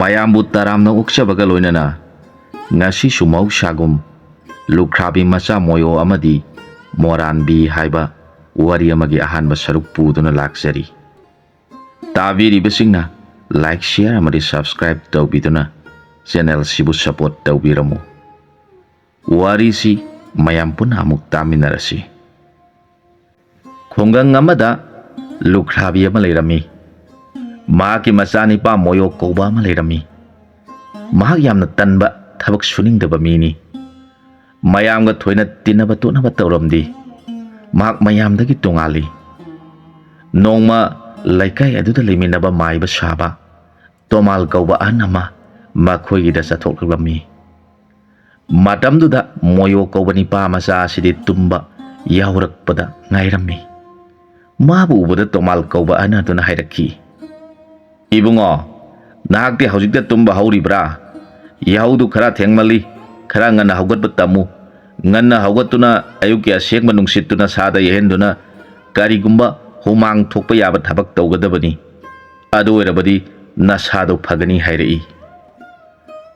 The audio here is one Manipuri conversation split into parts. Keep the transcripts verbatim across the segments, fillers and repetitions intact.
ꯑꯌꯥꯝꯕꯨ ꯇꯔꯥꯝꯅ ꯑꯣꯛꯆꯕꯒ ꯂꯣꯏꯅꯅ ꯉꯁꯤꯁꯨ ꯃꯍꯧꯁꯥꯒꯨꯝ ꯂꯨꯈ꯭ꯔꯥꯕꯤ ꯃꯆꯥ ꯃꯣꯌꯣ ꯑꯃꯗꯤ ꯃꯣꯔꯥꯟꯕꯤ ꯍꯥꯏꯕ ꯋꯥꯔꯤ ꯑꯃꯒꯤ ꯑꯍꯥꯟꯕ ꯁꯔꯨꯛ ꯄꯨꯗꯨꯅ ꯂꯥꯛꯆꯔꯤ꯫ ꯇꯥꯕꯤꯔꯤꯕꯁꯤꯡꯅ like, share ꯑꯃꯗꯤ subscribe ꯇꯧꯕꯤꯗꯨꯅ channel ꯁꯤꯕꯨ support ꯇꯧꯕꯤꯔꯝꯃꯨ꯫ ꯋꯥꯔꯤꯁꯤ ꯃꯌꯥꯝ ꯄꯨꯟꯅ ꯑꯃꯨꯛ ꯇꯥꯃꯤꯟꯅꯔꯁꯤ꯫ ꯈꯨꯡꯒꯪ ꯑꯃꯗ ꯂꯨꯈ꯭ꯔꯥꯕꯤ ꯑꯃ ꯂꯩꯔꯝꯃꯤ꯫ ꯃꯍꯥꯛꯀꯤ ꯃꯆꯥꯅꯤꯄꯥ ꯃꯣꯌꯣ ꯀꯧꯕ ꯑꯃ ꯂꯩꯔꯝꯃꯤ꯫ ꯃꯍꯥꯛ ꯌꯥꯝꯅ ꯇꯟꯕ, ꯊꯕꯛ ꯁꯨꯅꯤꯡꯗꯕ ꯃꯤꯅꯤ꯫ ꯃꯌꯥꯝꯒ ꯊꯣꯏꯅ ꯇꯤꯟꯅꯕ ꯇꯣꯠꯅꯕ ꯇꯧꯔꯝꯗꯦ꯫ ꯃꯍꯥꯛ ꯃꯌꯥꯝꯗꯒꯤ ꯇꯣꯉꯥꯜꯂꯤ꯫ ꯅꯣꯡꯃ ꯂꯩꯀꯥꯏ ꯑꯗꯨꯗ ꯂꯩꯃꯤꯟꯅꯕ ꯃꯥꯏꯕ ꯁꯥꯕ ꯇꯣꯃꯥꯜ ꯀꯧꯕ ꯑꯍꯟ ꯑꯃ ꯃꯈꯣꯏꯒꯤꯗ ꯆꯠꯊꯣꯛꯂꯛꯂꯝꯃꯤ꯫ ꯃꯇꯝꯗꯨꯗ ꯃꯣꯌꯣ ꯀꯧꯕ ꯅꯤꯄꯥ ꯃꯆꯥ ꯑꯁꯤꯗꯤ ꯇꯨꯝꯕ ꯌꯥꯎꯔꯛꯄꯗ ꯉꯥꯏꯔꯝꯃꯤ꯫ ꯃꯥꯕꯨ ꯎꯕꯗ ꯇꯣꯃꯥꯜ ꯀꯧꯕ ꯑꯍꯟ ꯑꯗꯨꯅ ꯍꯥꯏꯔꯛꯈꯤ, "ꯏꯕꯨꯡꯉꯣ, ꯅꯍꯥꯛꯇꯤ ꯍꯧꯖꯤꯛꯇ ꯇꯨꯝꯕ ꯍꯧꯔꯤꯕ꯭ꯔꯥ? ꯌꯥꯍꯧꯗꯨ ꯈꯔ ꯊꯦꯡꯃꯜꯂꯤ, ꯈꯔ ꯉꯟꯅ ꯍꯧꯒꯠꯄ ꯇꯝꯃꯨ꯫ ꯉꯟꯅ ꯍꯧꯒꯠꯇꯨꯅ ꯑꯌꯨꯛꯀꯤ ꯑꯁꯦꯡꯕ ꯅꯨꯡꯁꯤꯠꯇꯨ ꯅꯁꯥꯗ ꯌꯩꯍꯟꯗꯨꯅ ꯀꯔꯤꯒꯨꯝꯕ ꯍꯨꯃꯥꯡ ꯊꯣꯛꯄ ꯌꯥꯕ ꯊꯕꯛ ꯇꯧꯒꯗꯕꯅꯤ꯫ ꯑꯗꯨ ꯑꯣꯏꯔꯕꯗꯤ ꯅꯁꯥꯗꯨ ꯐꯒꯅꯤ" ꯍꯥꯏꯔꯛꯏ꯫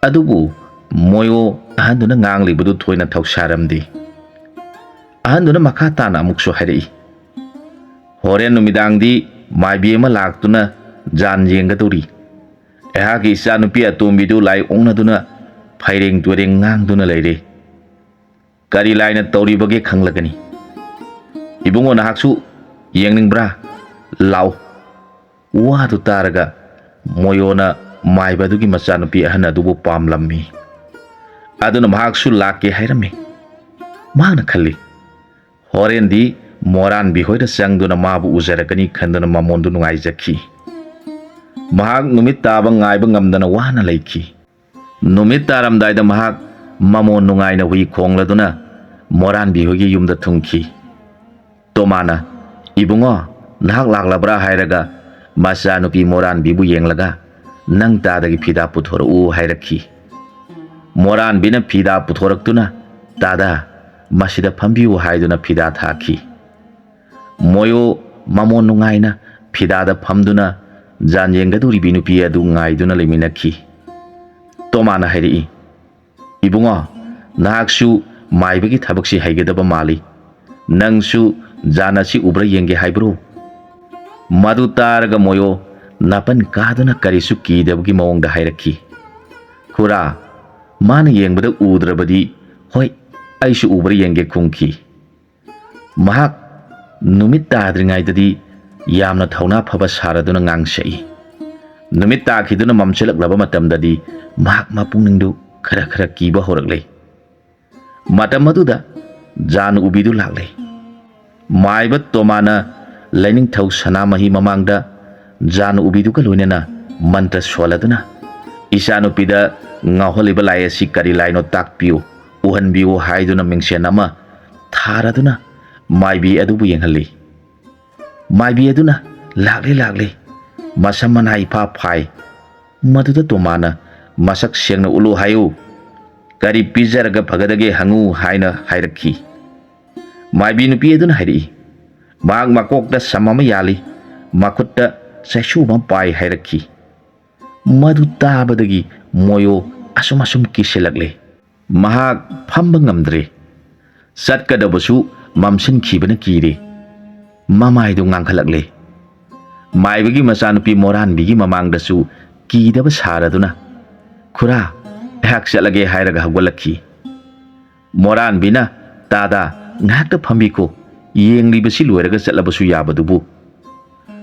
ꯑꯗꯨꯕꯨ ꯃꯣꯌꯣ ꯑꯍꯟꯗꯨꯅ ꯉꯥꯡꯂꯤꯕꯗꯨ ꯊꯣꯏꯅ ꯊꯧꯁꯥꯔꯝꯗꯦ꯫ ꯑꯍꯟꯗꯨꯅ ꯃꯈꯥ ꯇꯥꯅ ꯑꯃꯨꯛꯁꯨ ꯍꯥꯏꯔꯛꯏ, "ꯍꯣꯔꯦꯟ ꯅꯨꯃꯤꯗꯥꯡꯗꯤ ꯃꯥꯏꯕꯤ ꯑꯃ ꯂꯥꯛꯇꯨꯅ ꯖꯥꯟ ꯌꯦꯡꯒꯗꯧꯔꯤ꯫ ꯑꯩꯍꯥꯛꯀꯤ ꯏꯆꯥꯅꯨꯄꯤ ꯑꯇꯣꯝꯕꯤꯗꯨ ꯂꯥꯏ ꯑꯣꯛꯅꯗꯨꯅ ꯐꯩꯔꯦꯡ ꯇꯨꯔꯦꯡ ꯉꯥꯡꯗꯨꯅ ꯂꯩꯔꯦ꯫ ꯀꯔꯤ ꯂꯥꯏꯅ ꯇꯧꯔꯤꯕꯒꯦ ꯈꯪꯂꯒꯅꯤ꯫ ꯏꯕꯨꯡꯉꯣ, ꯅꯍꯥꯛꯁꯨ ꯌꯦꯡꯅꯤꯡꯕ꯭ꯔꯥ? ꯂꯥꯛꯎ"꯫ ꯋꯥꯗꯨ ꯇꯥꯔꯒ ꯃꯣꯌꯣꯅ ꯃꯥꯏꯕ ꯑꯗꯨꯒꯤ ꯃꯆꯥꯅꯨꯄꯤ ꯑꯍꯟ ꯑꯗꯨꯕꯨ ꯄꯥꯝꯂꯝꯃꯤ꯫ ꯑꯗꯨꯅ ꯃꯍꯥꯛꯁꯨ ꯂꯥꯛꯀꯦ ꯍꯥꯏꯔꯝꯃꯤ꯫ ꯃꯍꯥꯛꯅ ꯈꯜꯂꯤ, "ꯍꯣꯔꯦꯟꯗꯤ ꯃꯣꯔꯥꯟꯕꯤ ꯍꯣꯏꯗ ꯆꯪꯗꯨꯅ ꯃꯥꯕꯨ ꯎꯖꯔꯛꯀꯅꯤ" ꯈꯟꯗꯨꯅ ꯃꯃꯣꯟꯗꯨ ꯅꯨꯡꯉꯥꯏꯖꯈꯤ꯫ ꯃꯍꯥꯛ ꯅꯨꯃꯤꯠ ꯇꯥꯕ ꯉꯥꯏꯕ ꯉꯝꯗꯅ ꯋꯥꯅ ꯂꯩꯈꯤ꯫ ꯅꯨꯃꯤꯠ ꯇꯥꯔꯝꯗꯥꯏꯗ ꯃꯍꯥꯛ ꯃꯃꯣꯟ ꯅꯨꯡꯉꯥꯏꯅ ꯍꯨꯏ ꯈꯣꯡꯂꯗꯨꯅ ꯃꯣꯔꯥꯟꯕꯤ ꯍꯣꯏꯒꯤ ꯌꯨꯝꯗ ꯊꯨꯡꯈꯤ꯫ ꯇꯣꯃꯥꯅ, "ꯏꯕꯨꯡꯉꯣ, ꯅꯍꯥꯛ ꯂꯥꯛꯂꯕ꯭ꯔꯥ?" ꯍꯥꯏꯔꯒ ꯃꯆꯥꯅꯨꯄꯤ ꯃꯣꯔꯥꯟꯕꯤꯕꯨ ꯌꯦꯡꯂꯒ, "ꯅꯪ ꯇꯥꯗꯒꯤ ꯐꯤꯗꯥ ꯄꯨꯊꯣꯔꯛꯎ" ꯍꯥꯏꯔꯛꯈꯤ꯫ ꯃꯣꯔꯥꯟꯕꯤꯅ ꯐꯤꯗꯥ ꯄꯨꯊꯣꯔꯛꯇꯨꯅ, "ꯇꯥꯗ, ꯃꯁꯤꯗ ꯐꯝꯕꯤꯌꯨ" ꯍꯥꯏꯗꯨꯅ ꯐꯤꯗꯥ ꯊꯥꯈꯤ꯫ ꯃꯣꯌꯣ ꯃꯃꯣꯟ ꯅꯨꯡꯉꯥꯏꯅ ꯐꯤꯗꯥꯗ ꯐꯝꯗꯨꯅ ꯖꯥꯟ ꯌꯦꯡꯒꯗꯧꯔꯤꯕꯤ ꯅꯨꯄꯤ ꯑꯗꯨ ꯉꯥꯏꯗꯨꯅ ꯂꯩꯃꯤꯟꯅꯈꯤ꯫ ꯇꯣꯃꯥꯅ ꯍꯥꯏꯔꯛꯏ, "ꯏꯕꯨꯡꯉꯣ, ꯅꯍꯥꯛꯁꯨ ꯃꯥꯏꯕꯒꯤ ꯊꯕꯛꯁꯤ ꯍꯩꯒꯗꯕ ꯃꯥꯜꯂꯤ꯫ ꯅꯪꯁꯨ ꯖꯥꯟ ꯑꯁꯤ ꯎꯕ꯭ꯔꯥ ꯌꯦꯡꯒꯦ ꯍꯥꯏꯕ꯭ꯔꯣ?" ꯃꯗꯨ ꯇꯥꯔꯒ ꯃꯣꯌꯣ ꯅꯥꯄꯟ ꯀꯥꯗꯨꯅ ꯀꯔꯤꯁꯨ ꯀꯤꯗꯕꯒꯤ ꯃꯑꯣꯡꯗ ꯍꯥꯏꯔꯛꯈꯤ, "ꯈꯨꯔꯥ, ꯃꯥꯅ ꯌꯦꯡꯕꯗ ꯎꯗ꯭ꯔꯕꯗꯤ, ꯍꯣꯏ, ꯑꯩꯁꯨ ꯎꯕ꯭ꯔꯥ ꯌꯦꯡꯒꯦ" ꯈꯨꯝꯈꯤ꯫ ꯃꯍꯥꯛ ꯅꯨꯃꯤꯠ ꯇꯥꯗ꯭ꯔꯤꯉꯩꯗꯗꯤ ꯌꯥꯝꯅ ꯊꯧꯅꯥ ꯐꯕ ꯁꯥꯔꯗꯨꯅ ꯉꯥꯡꯁꯛꯏ꯫ ꯅꯨꯃꯤꯠ ꯇꯥꯈꯤꯗꯨꯅ ꯃꯝꯁꯤꯜꯂꯛꯂꯕ ꯃꯇꯝꯗꯗꯤ ꯃꯍꯥꯛ ꯃꯄꯨꯛꯅꯤꯡꯗꯨ ꯈꯔ ꯈꯔ ꯀꯤꯕ ꯍꯧꯔꯛꯂꯦ꯫ ꯃꯇꯝ ꯑꯗꯨꯗ ꯖꯥꯟ ꯎꯕꯤꯗꯨ ꯂꯥꯛꯂꯦ꯫ ꯃꯥꯏꯕ ꯇꯣꯃꯥꯅ ꯂꯥꯏꯅꯤꯡꯊꯧ ꯁꯅꯥꯃꯍꯤ ꯃꯃꯥꯡꯗ ꯖꯥꯟ ꯎꯕꯤꯗꯨꯒ ꯂꯣꯏꯅꯅ ꯃꯟꯇ꯭ꯔ ꯁꯣꯜꯂꯗꯨꯅ, "ꯏꯆꯥꯅꯨꯄꯤꯗ ꯉꯥꯎꯍꯜꯂꯤꯕ ꯂꯥꯏ ꯑꯁꯤ ꯀꯔꯤ ꯂꯥꯏꯅꯣ ꯇꯥꯛꯄꯤꯌꯨ, ꯎꯍꯟꯕꯤꯌꯨ" ꯍꯥꯏꯗꯨꯅ ꯃꯤꯡꯁꯦꯟ ꯑꯃ ꯊꯥꯔꯗꯨꯅ ꯃꯥꯏꯕꯤ ꯑꯗꯨꯕꯨ ꯌꯦꯡꯍꯜꯂꯤ꯫ ꯃꯥꯏꯕꯤ ꯑꯗꯨꯅ, "ꯂꯥꯛꯂꯦ, ꯂꯥꯛꯂꯦ, ꯃꯁꯝ ꯃꯅꯥ ꯏꯐꯥ ꯐꯥꯏ꯫ ꯃꯗꯨꯗ ꯇꯣꯃꯥꯅ ꯃꯁꯛ ꯁꯦꯡꯅ ꯎꯠꯂꯨ ꯍꯥꯏꯌꯨ, ꯀꯔꯤ ꯄꯤꯖꯔꯒ ꯐꯒꯗꯒꯦ ꯍꯪꯉꯨ" ꯍꯥꯏꯅ ꯍꯥꯏꯔꯛꯈꯤ꯫ ꯃꯥꯏꯕꯤ ꯅꯨꯄꯤ ꯑꯗꯨꯅ ꯍꯥꯏꯔꯛꯏ, "ꯃꯍꯥꯛ ꯃꯀꯣꯛꯇ ꯁꯝ ꯑꯃ ꯌꯥꯜꯂꯤ, ꯃꯈꯨꯠꯇ ꯆꯩꯁꯨ ꯑꯃ ꯄꯥꯏ" ꯍꯥꯏꯔꯛꯈꯤ꯫ ꯃꯗꯨ ꯇꯥꯕꯗꯒꯤ ꯃꯣꯌꯣ ꯑꯁꯨꯝ ꯑꯁꯨꯝ ꯀꯤꯁꯤꯜꯂꯛꯂꯦ꯫ ꯃꯍꯥꯛ ꯐꯝꯕ ꯉꯝꯗ꯭ꯔꯦ꯫ ꯆꯠꯀꯗꯕꯁꯨ ꯃꯝꯁꯤꯟꯈꯤꯕꯅ ꯀꯤꯔꯦ꯫ ꯃꯃꯥꯏꯗꯨ ꯉꯥꯡꯈꯠꯂꯛꯂꯦ꯫ ꯃꯥꯏꯕꯒꯤ ꯃꯆꯥꯅꯨꯄꯤ ꯃꯣꯔꯥꯟꯕꯤꯒꯤ ꯃꯃꯥꯡꯗꯁꯨ ꯀꯤꯗꯕ ꯁꯥꯔꯗꯨꯅ, "ꯈꯨꯔꯥ, ꯑꯩꯍꯥꯛ ꯆꯠꯂꯒꯦ" ꯍꯥꯏꯔꯒ ꯍꯧꯒꯠꯂꯛꯈꯤ꯫ ꯃꯣꯔꯥꯟꯕꯤꯅ, "ꯇꯥꯗꯥ, ꯉꯥꯏꯍꯥꯛꯇ ꯐꯝꯕꯤꯈꯣ, ꯌꯦꯡꯂꯤꯕꯁꯤ ꯂꯣꯏꯔꯒ ꯆꯠꯂꯕꯁꯨ ꯌꯥꯕꯗꯨꯕꯨ"꯫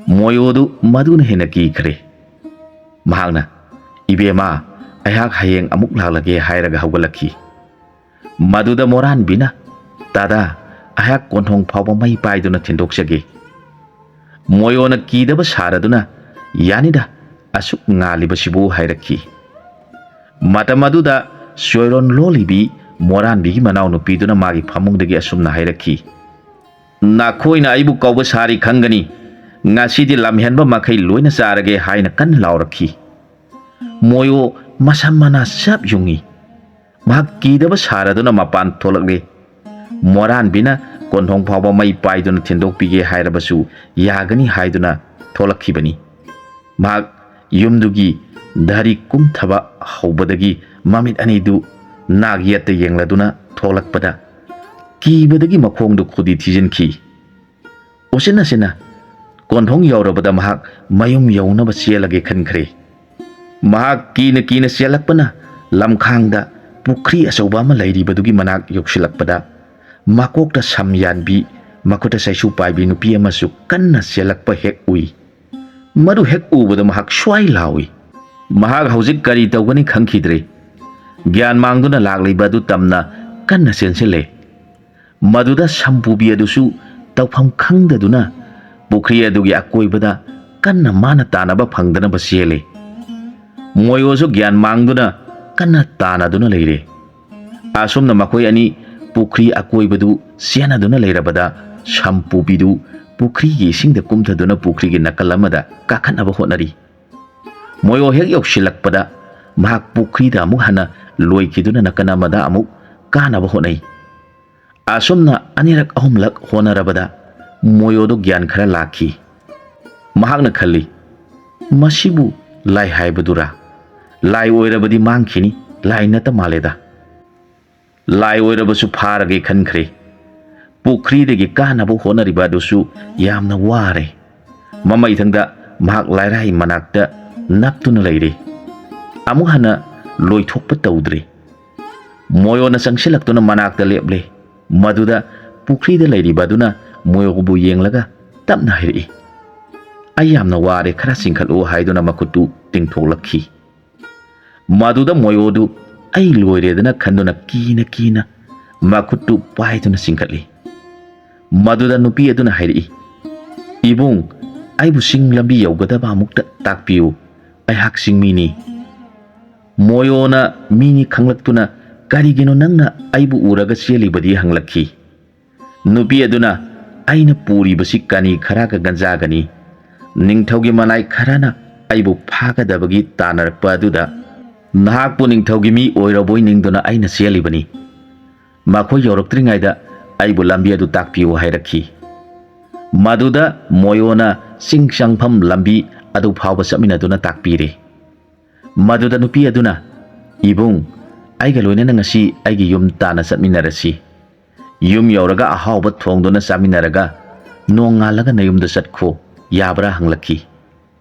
ꯃꯣꯌꯣꯗꯨ ꯃꯗꯨꯅ ꯍꯦꯟꯅ ꯀꯤꯈ꯭ꯔꯦ꯫ ꯃꯍꯥꯛꯅ, "ꯏꯕꯦꯝꯃ, ꯑꯩꯍꯥꯛ ꯍꯌꯦꯡ ꯑꯃꯨꯛ ꯂꯥꯛꯂꯒꯦ" ꯍꯥꯏꯔꯒ ꯍꯧꯒꯠꯂꯛꯈꯤ꯫ ꯃꯗꯨꯗ ꯃꯣꯔꯥꯟꯕꯤꯅ, "ꯇꯥꯗꯥ, ꯑꯩꯍꯥꯛ ꯀꯣꯟꯊꯣꯡ ꯐꯥꯎꯕ ꯃꯩ ꯄꯥꯏꯗꯨꯅ ꯊꯤꯟꯗꯣꯛꯆꯒꯦ"꯫ ꯃꯣꯌꯣꯅ ꯀꯤꯗꯕ ꯁꯥꯔꯗꯨꯅ, "ꯌꯥꯅꯤꯗ, ꯑꯁꯨꯛ ꯉꯥꯜꯂꯤꯕꯁꯤꯕꯨ" ꯍꯥꯏꯔꯛꯈꯤ꯫ ꯃꯇꯝ ꯑꯗꯨꯗ ꯆꯣꯏꯔꯣꯟ ꯂꯣꯜꯂꯤꯕꯤ ꯃꯣꯔꯥꯟꯕꯤꯒꯤ ꯃꯅꯥꯎꯅꯨꯄꯤꯗꯨꯅ ꯃꯥꯒꯤ ꯐꯃꯨꯡꯗꯒꯤ ꯑꯁꯨꯝꯅ ꯍꯥꯏꯔꯛꯈꯤ, "ꯅꯈꯣꯏꯅ ꯑꯩꯕꯨ ꯀꯧꯕ ꯁꯥꯔꯤ ꯈꯪꯒꯅꯤ, ꯉꯁꯤꯗꯤ ꯂꯝꯍꯦꯟꯕ ꯃꯈꯩ ꯂꯣꯏꯅ ꯆꯥꯔꯒꯦ" ꯍꯥꯏꯅ ꯀꯟꯅ ꯂꯥꯎꯔꯛꯈꯤ꯫ ꯃꯣꯌꯣ ꯃꯁꯝ ꯃꯅꯥ ꯆꯞ ꯌꯨꯡꯏ꯫ ꯃꯍꯥꯛ ꯀꯤꯗꯕ ꯁꯥꯔꯗꯨꯅ ꯃꯄꯥꯟ ꯊꯣꯛꯂꯛꯂꯦ꯫ ꯃꯣꯔꯥꯟꯕꯤꯅ ꯀꯣꯟꯊꯣꯡ ꯐꯥꯎꯕ ꯃꯩ ꯄꯥꯏꯗꯨꯅ ꯊꯤꯟꯗꯣꯛꯄꯤꯒꯦ ꯍꯥꯏꯔꯕꯁꯨ ꯌꯥꯒꯅꯤ ꯍꯥꯏꯗꯨꯅ ꯊꯣꯛꯂꯛꯈꯤꯕꯅꯤ꯫ ꯃꯍꯥꯛ ꯌꯨꯝꯗꯨꯒꯤ ꯙꯔꯤ ꯀꯨꯝꯊꯕ ꯍꯧꯕꯗꯒꯤ ꯃꯃꯤꯠ ꯑꯅꯤꯗꯨ ꯅꯥꯛ ꯌꯦꯠꯇ ꯌꯦꯡꯂꯗꯨꯅ ꯊꯣꯛꯂꯛꯄꯗ, ꯀꯤꯕꯗꯒꯤ ꯃꯈꯣꯡꯗꯨ ꯈꯨꯗꯤ ꯊꯤꯖꯤꯟꯈꯤ꯫ ꯎꯆꯤꯟ ꯅꯥꯆꯤꯟꯅ ꯀꯣꯟꯊꯣꯡ ꯌꯧꯔꯕꯗ ꯃꯍꯥꯛ ꯃꯌꯨꯝ ꯌꯧꯅꯕ ꯆꯦꯜꯂꯒꯦ ꯈꯟꯈ꯭ꯔꯦ꯫ ꯃꯍꯥꯛ ꯀꯤꯅ ꯀꯤꯅ ꯆꯦꯜꯂꯛꯄꯅ ꯂꯝꯈꯥꯡꯗ ꯄꯨꯈ꯭ꯔꯤ ꯑꯆꯧꯕ ꯑꯃ ꯂꯩꯔꯤꯕꯗꯨꯒꯤ ꯃꯅꯥꯛ ꯌꯧꯁꯤꯜꯂꯛꯄꯗ, ꯃꯀꯣꯛꯇ ꯁꯝ ꯌꯥꯟꯕꯤ, ꯃꯈꯨꯠꯇ ꯆꯩꯁꯨ ꯄꯥꯏꯕꯤ ꯅꯨꯄꯤ ꯑꯃꯁꯨ ꯀꯟꯅ ꯆꯦꯜꯂꯛꯄ ꯍꯦꯛ ꯎꯏ꯫ ꯃꯗꯨ ꯍꯦꯛ ꯎꯕꯗ ꯃꯍꯥꯛ ꯁ꯭ꯋꯥꯏ ꯂꯥꯎꯏ꯫ ꯃꯍꯥꯛ ꯍꯧꯖꯤꯛ ꯀꯔꯤ ꯇꯧꯒꯅꯤ ꯈꯪꯈꯤꯗ꯭ꯔꯦ꯫ ꯒ꯭ꯌꯥꯟ ꯃꯥꯡꯗꯨꯅ ꯂꯥꯛꯂꯤꯕ ꯑꯗꯨ ꯇꯝꯅ ꯀꯟꯅ ꯆꯦꯟꯁꯤꯜꯂꯦ꯫ ꯃꯗꯨꯗ ꯁꯝꯄꯨꯕꯤ ꯑꯗꯨꯁꯨ ꯇꯧꯐꯝ ꯈꯪꯗꯗꯨꯅ ꯄꯨꯈ꯭ꯔꯤ ꯑꯗꯨꯒꯤ ꯑꯀꯣꯏꯕꯗ ꯀꯟꯅ ꯃꯥꯅ ꯇꯥꯟꯅꯕ ꯐꯪꯗꯅꯕ ꯆꯦꯜꯂꯤ꯫ ꯃꯣꯌꯣꯁꯨ ꯒ꯭ꯌꯥꯟ ꯃꯥꯡꯗꯨꯅ ꯀꯟꯅ ꯇꯥꯟꯅꯗꯨꯅ ꯂꯩꯔꯦ꯫ ꯑꯁꯨꯝꯅ ꯃꯈꯣꯏ ꯑꯅꯤ ꯄꯨꯈ꯭ꯔꯤ ꯑꯀꯣꯏꯕꯗꯨ ꯆꯦꯟꯅꯗꯨꯅ ꯂꯩꯔꯕꯗ, ꯁꯝꯄꯨꯕꯤꯗꯨ ꯄꯨꯈ꯭ꯔꯤꯒꯤ ꯏꯁꯤꯡꯗ ꯀꯨꯝꯊꯗꯨꯅ ꯄꯨꯈ꯭ꯔꯤꯒꯤ ꯅꯥꯀꯜ ꯑꯃꯗ ꯀꯥꯈꯠꯅꯕ ꯍꯣꯠꯅꯔꯤ꯫ ꯃꯣꯌꯣ ꯍꯦꯛ ꯌꯧꯁꯤꯜꯂꯛꯄꯗ, ꯃꯍꯥꯛ ꯄꯨꯈ꯭ꯔꯤꯗ ꯑꯃꯨꯛ ꯍꯟꯅ ꯂꯣꯏꯈꯤꯗꯨꯅ ꯅꯥꯀꯜ ꯑꯃꯗ ꯑꯃꯨꯛ ꯀꯥꯅꯕ ꯍꯣꯠꯅꯩ꯫ ꯑꯁꯨꯝꯅ ꯑꯅꯤꯔꯛ ꯑꯍꯨꯝꯂꯛ ꯍꯣꯠꯅꯔꯕꯗ, ꯃꯣꯌꯣꯗꯣ ꯒ꯭ꯌꯥꯟ ꯈꯔ ꯂꯥꯛꯈꯤ꯫ ꯃꯍꯥꯛꯅ ꯈꯜꯂꯤ, "ꯃꯁꯤꯕꯨ ꯂꯥꯏ ꯍꯥꯏꯕꯗꯨꯔꯥ? ꯂꯥꯏ ꯑꯣꯏꯔꯕꯗꯤ ꯃꯥꯡꯈꯤꯅꯤ, ꯂꯥꯏ ꯅꯠꯇ ꯃꯥꯜꯂꯦꯗ꯫ ꯂꯥꯏ ꯑꯣꯏꯔꯕꯁꯨ ꯐꯥꯔꯒꯦ" ꯈꯟꯈ꯭ꯔꯦ꯫ ꯄꯨꯈ꯭ꯔꯤꯗꯒꯤ ꯀꯥꯅꯕ ꯍꯣꯠꯅꯔꯤꯕ ꯑꯗꯨꯁꯨ ꯌꯥꯝꯅ ꯋꯥꯔꯦ꯫ ꯃꯃꯩꯊꯪꯗ ꯃꯍꯥꯛ ꯂꯥꯏꯔꯥꯏ ꯃꯅꯥꯛꯇ ꯅꯞꯇꯨꯅ ꯂꯩꯔꯦ꯫ ꯑꯃꯨꯛ ꯍꯟꯅ ꯂꯣꯏꯊꯣꯛꯄ ꯇꯧꯗ꯭ꯔꯦ꯫ ꯃꯣꯌꯣꯅ ꯆꯪꯁꯤꯜꯂꯛꯇꯨꯅ ꯃꯅꯥꯛꯇ ꯂꯦꯞꯂꯦ꯫ ꯃꯗꯨꯗ ꯄꯨꯈ꯭ꯔꯤꯗ ꯂꯩꯔꯤꯕ ꯑꯗꯨꯅ ꯃꯣꯌꯣꯕꯨ ꯌꯦꯡꯂꯒ ꯇꯞꯅ ꯍꯥꯏꯔꯛꯏ, "ꯑꯩ ꯌꯥꯝꯅ ꯋꯥꯔꯦ, ꯈꯔ ꯆꯤꯡꯈꯠꯂꯨ" ꯍꯥꯏꯗꯨꯅ ꯃꯈꯨꯠꯇꯨ ꯇꯤꯡꯊꯣꯛꯂꯛꯈꯤ꯫ ꯃꯗꯨꯗ ꯃꯣꯌꯣꯗꯨ "ꯑꯩ ꯂꯣꯏꯔꯦꯗꯅ" ꯈꯟꯗꯨꯅ ꯀꯤꯅ ꯀꯤꯅ ꯃꯈꯨꯠꯇꯨ ꯄꯥꯏꯗꯨꯅ ꯆꯤꯡꯈꯠꯂꯤ꯫ ꯃꯗꯨꯗ ꯅꯨꯄꯤ ꯑꯗꯨꯅ ꯍꯥꯏꯔꯛꯏ, "ꯏꯕꯨꯡ, ꯑꯩꯕꯨ ꯆꯤꯡ ꯂꯝꯕꯤ ꯌꯧꯒꯗꯕ ꯑꯃꯨꯛꯇ ꯇꯥꯛꯄꯤꯌꯨ, ꯑꯩꯍꯥꯛ ꯆꯤꯡꯃꯤꯅꯤ"꯫ ꯃꯣꯌꯣꯅ ꯃꯤꯅꯤ ꯈꯪꯂꯛꯇꯨꯅ, "ꯀꯔꯤꯒꯤꯅꯣ ꯅꯪꯅ ꯑꯩꯕꯨ ꯎꯔꯒ ꯆꯦꯜꯂꯤꯕꯗꯤ?" ꯍꯪꯂꯛꯈꯤ꯫ ꯅꯨꯄꯤ ꯑꯗꯨꯅ, "ꯑꯩꯅ ꯄꯨꯔꯤꯕꯁꯤ ꯀꯅꯤ ꯈꯔꯒ ꯒꯟꯖꯥꯒꯅꯤ꯫ ꯅꯤꯡꯊꯧꯒꯤ ꯃꯅꯥꯏ ꯈꯔꯅ ꯑꯩꯕꯨ ꯐꯥꯒꯗꯕꯒꯤ ꯇꯥꯟꯅꯔꯛꯄ ꯑꯗꯨꯗ, ꯅꯍꯥꯛꯄꯨ ꯅꯤꯡꯊꯧꯒꯤ ꯃꯤ ꯑꯣꯏꯔꯕꯣꯏ ꯅꯤꯡꯗꯨꯅ ꯑꯩꯅ ꯆꯦꯜꯂꯤꯕꯅꯤ꯫ ꯃꯈꯣꯏ ꯌꯧꯔꯛꯇ꯭ꯔꯤꯉꯩꯗ ꯑꯩꯕꯨ ꯂꯝꯕꯤ ꯑꯗꯨ ꯇꯥꯛꯄꯤꯌꯨ" ꯍꯥꯏꯔꯛꯈꯤ꯫ ꯃꯗꯨꯗ ꯃꯣꯌꯣꯅ ꯆꯤꯡ ꯆꯪꯐꯝ ꯂꯝꯕꯤ ꯑꯗꯨ ꯐꯥꯎꯕ ꯆꯠꯃꯤꯟꯅꯗꯨꯅ ꯇꯥꯛꯄꯤꯔꯦ꯫ ꯃꯗꯨꯗ ꯅꯨꯄꯤ ꯑꯗꯨꯅ, "ꯏꯕꯨꯡ, ꯑꯩꯒ ꯂꯣꯏꯅꯅ ꯉꯁꯤ ꯑꯩꯒꯤ ꯌꯨꯝ ꯇꯥꯟꯅ ꯆꯠꯃꯤꯟꯅꯔꯁꯤ꯫ ꯌꯨꯝ ꯌꯧꯔꯒ ꯑꯍꯥꯎꯕ ꯊꯣꯡꯗꯨꯅ ꯆꯥꯃꯤꯟꯅꯔꯒ ꯅꯣꯡꯉꯥꯜꯂꯒ ꯅꯌꯨꯝꯗ ꯆꯠꯈꯣ, ꯌꯥꯕ꯭ꯔꯥ?" ꯍꯪꯂꯛꯈꯤ꯫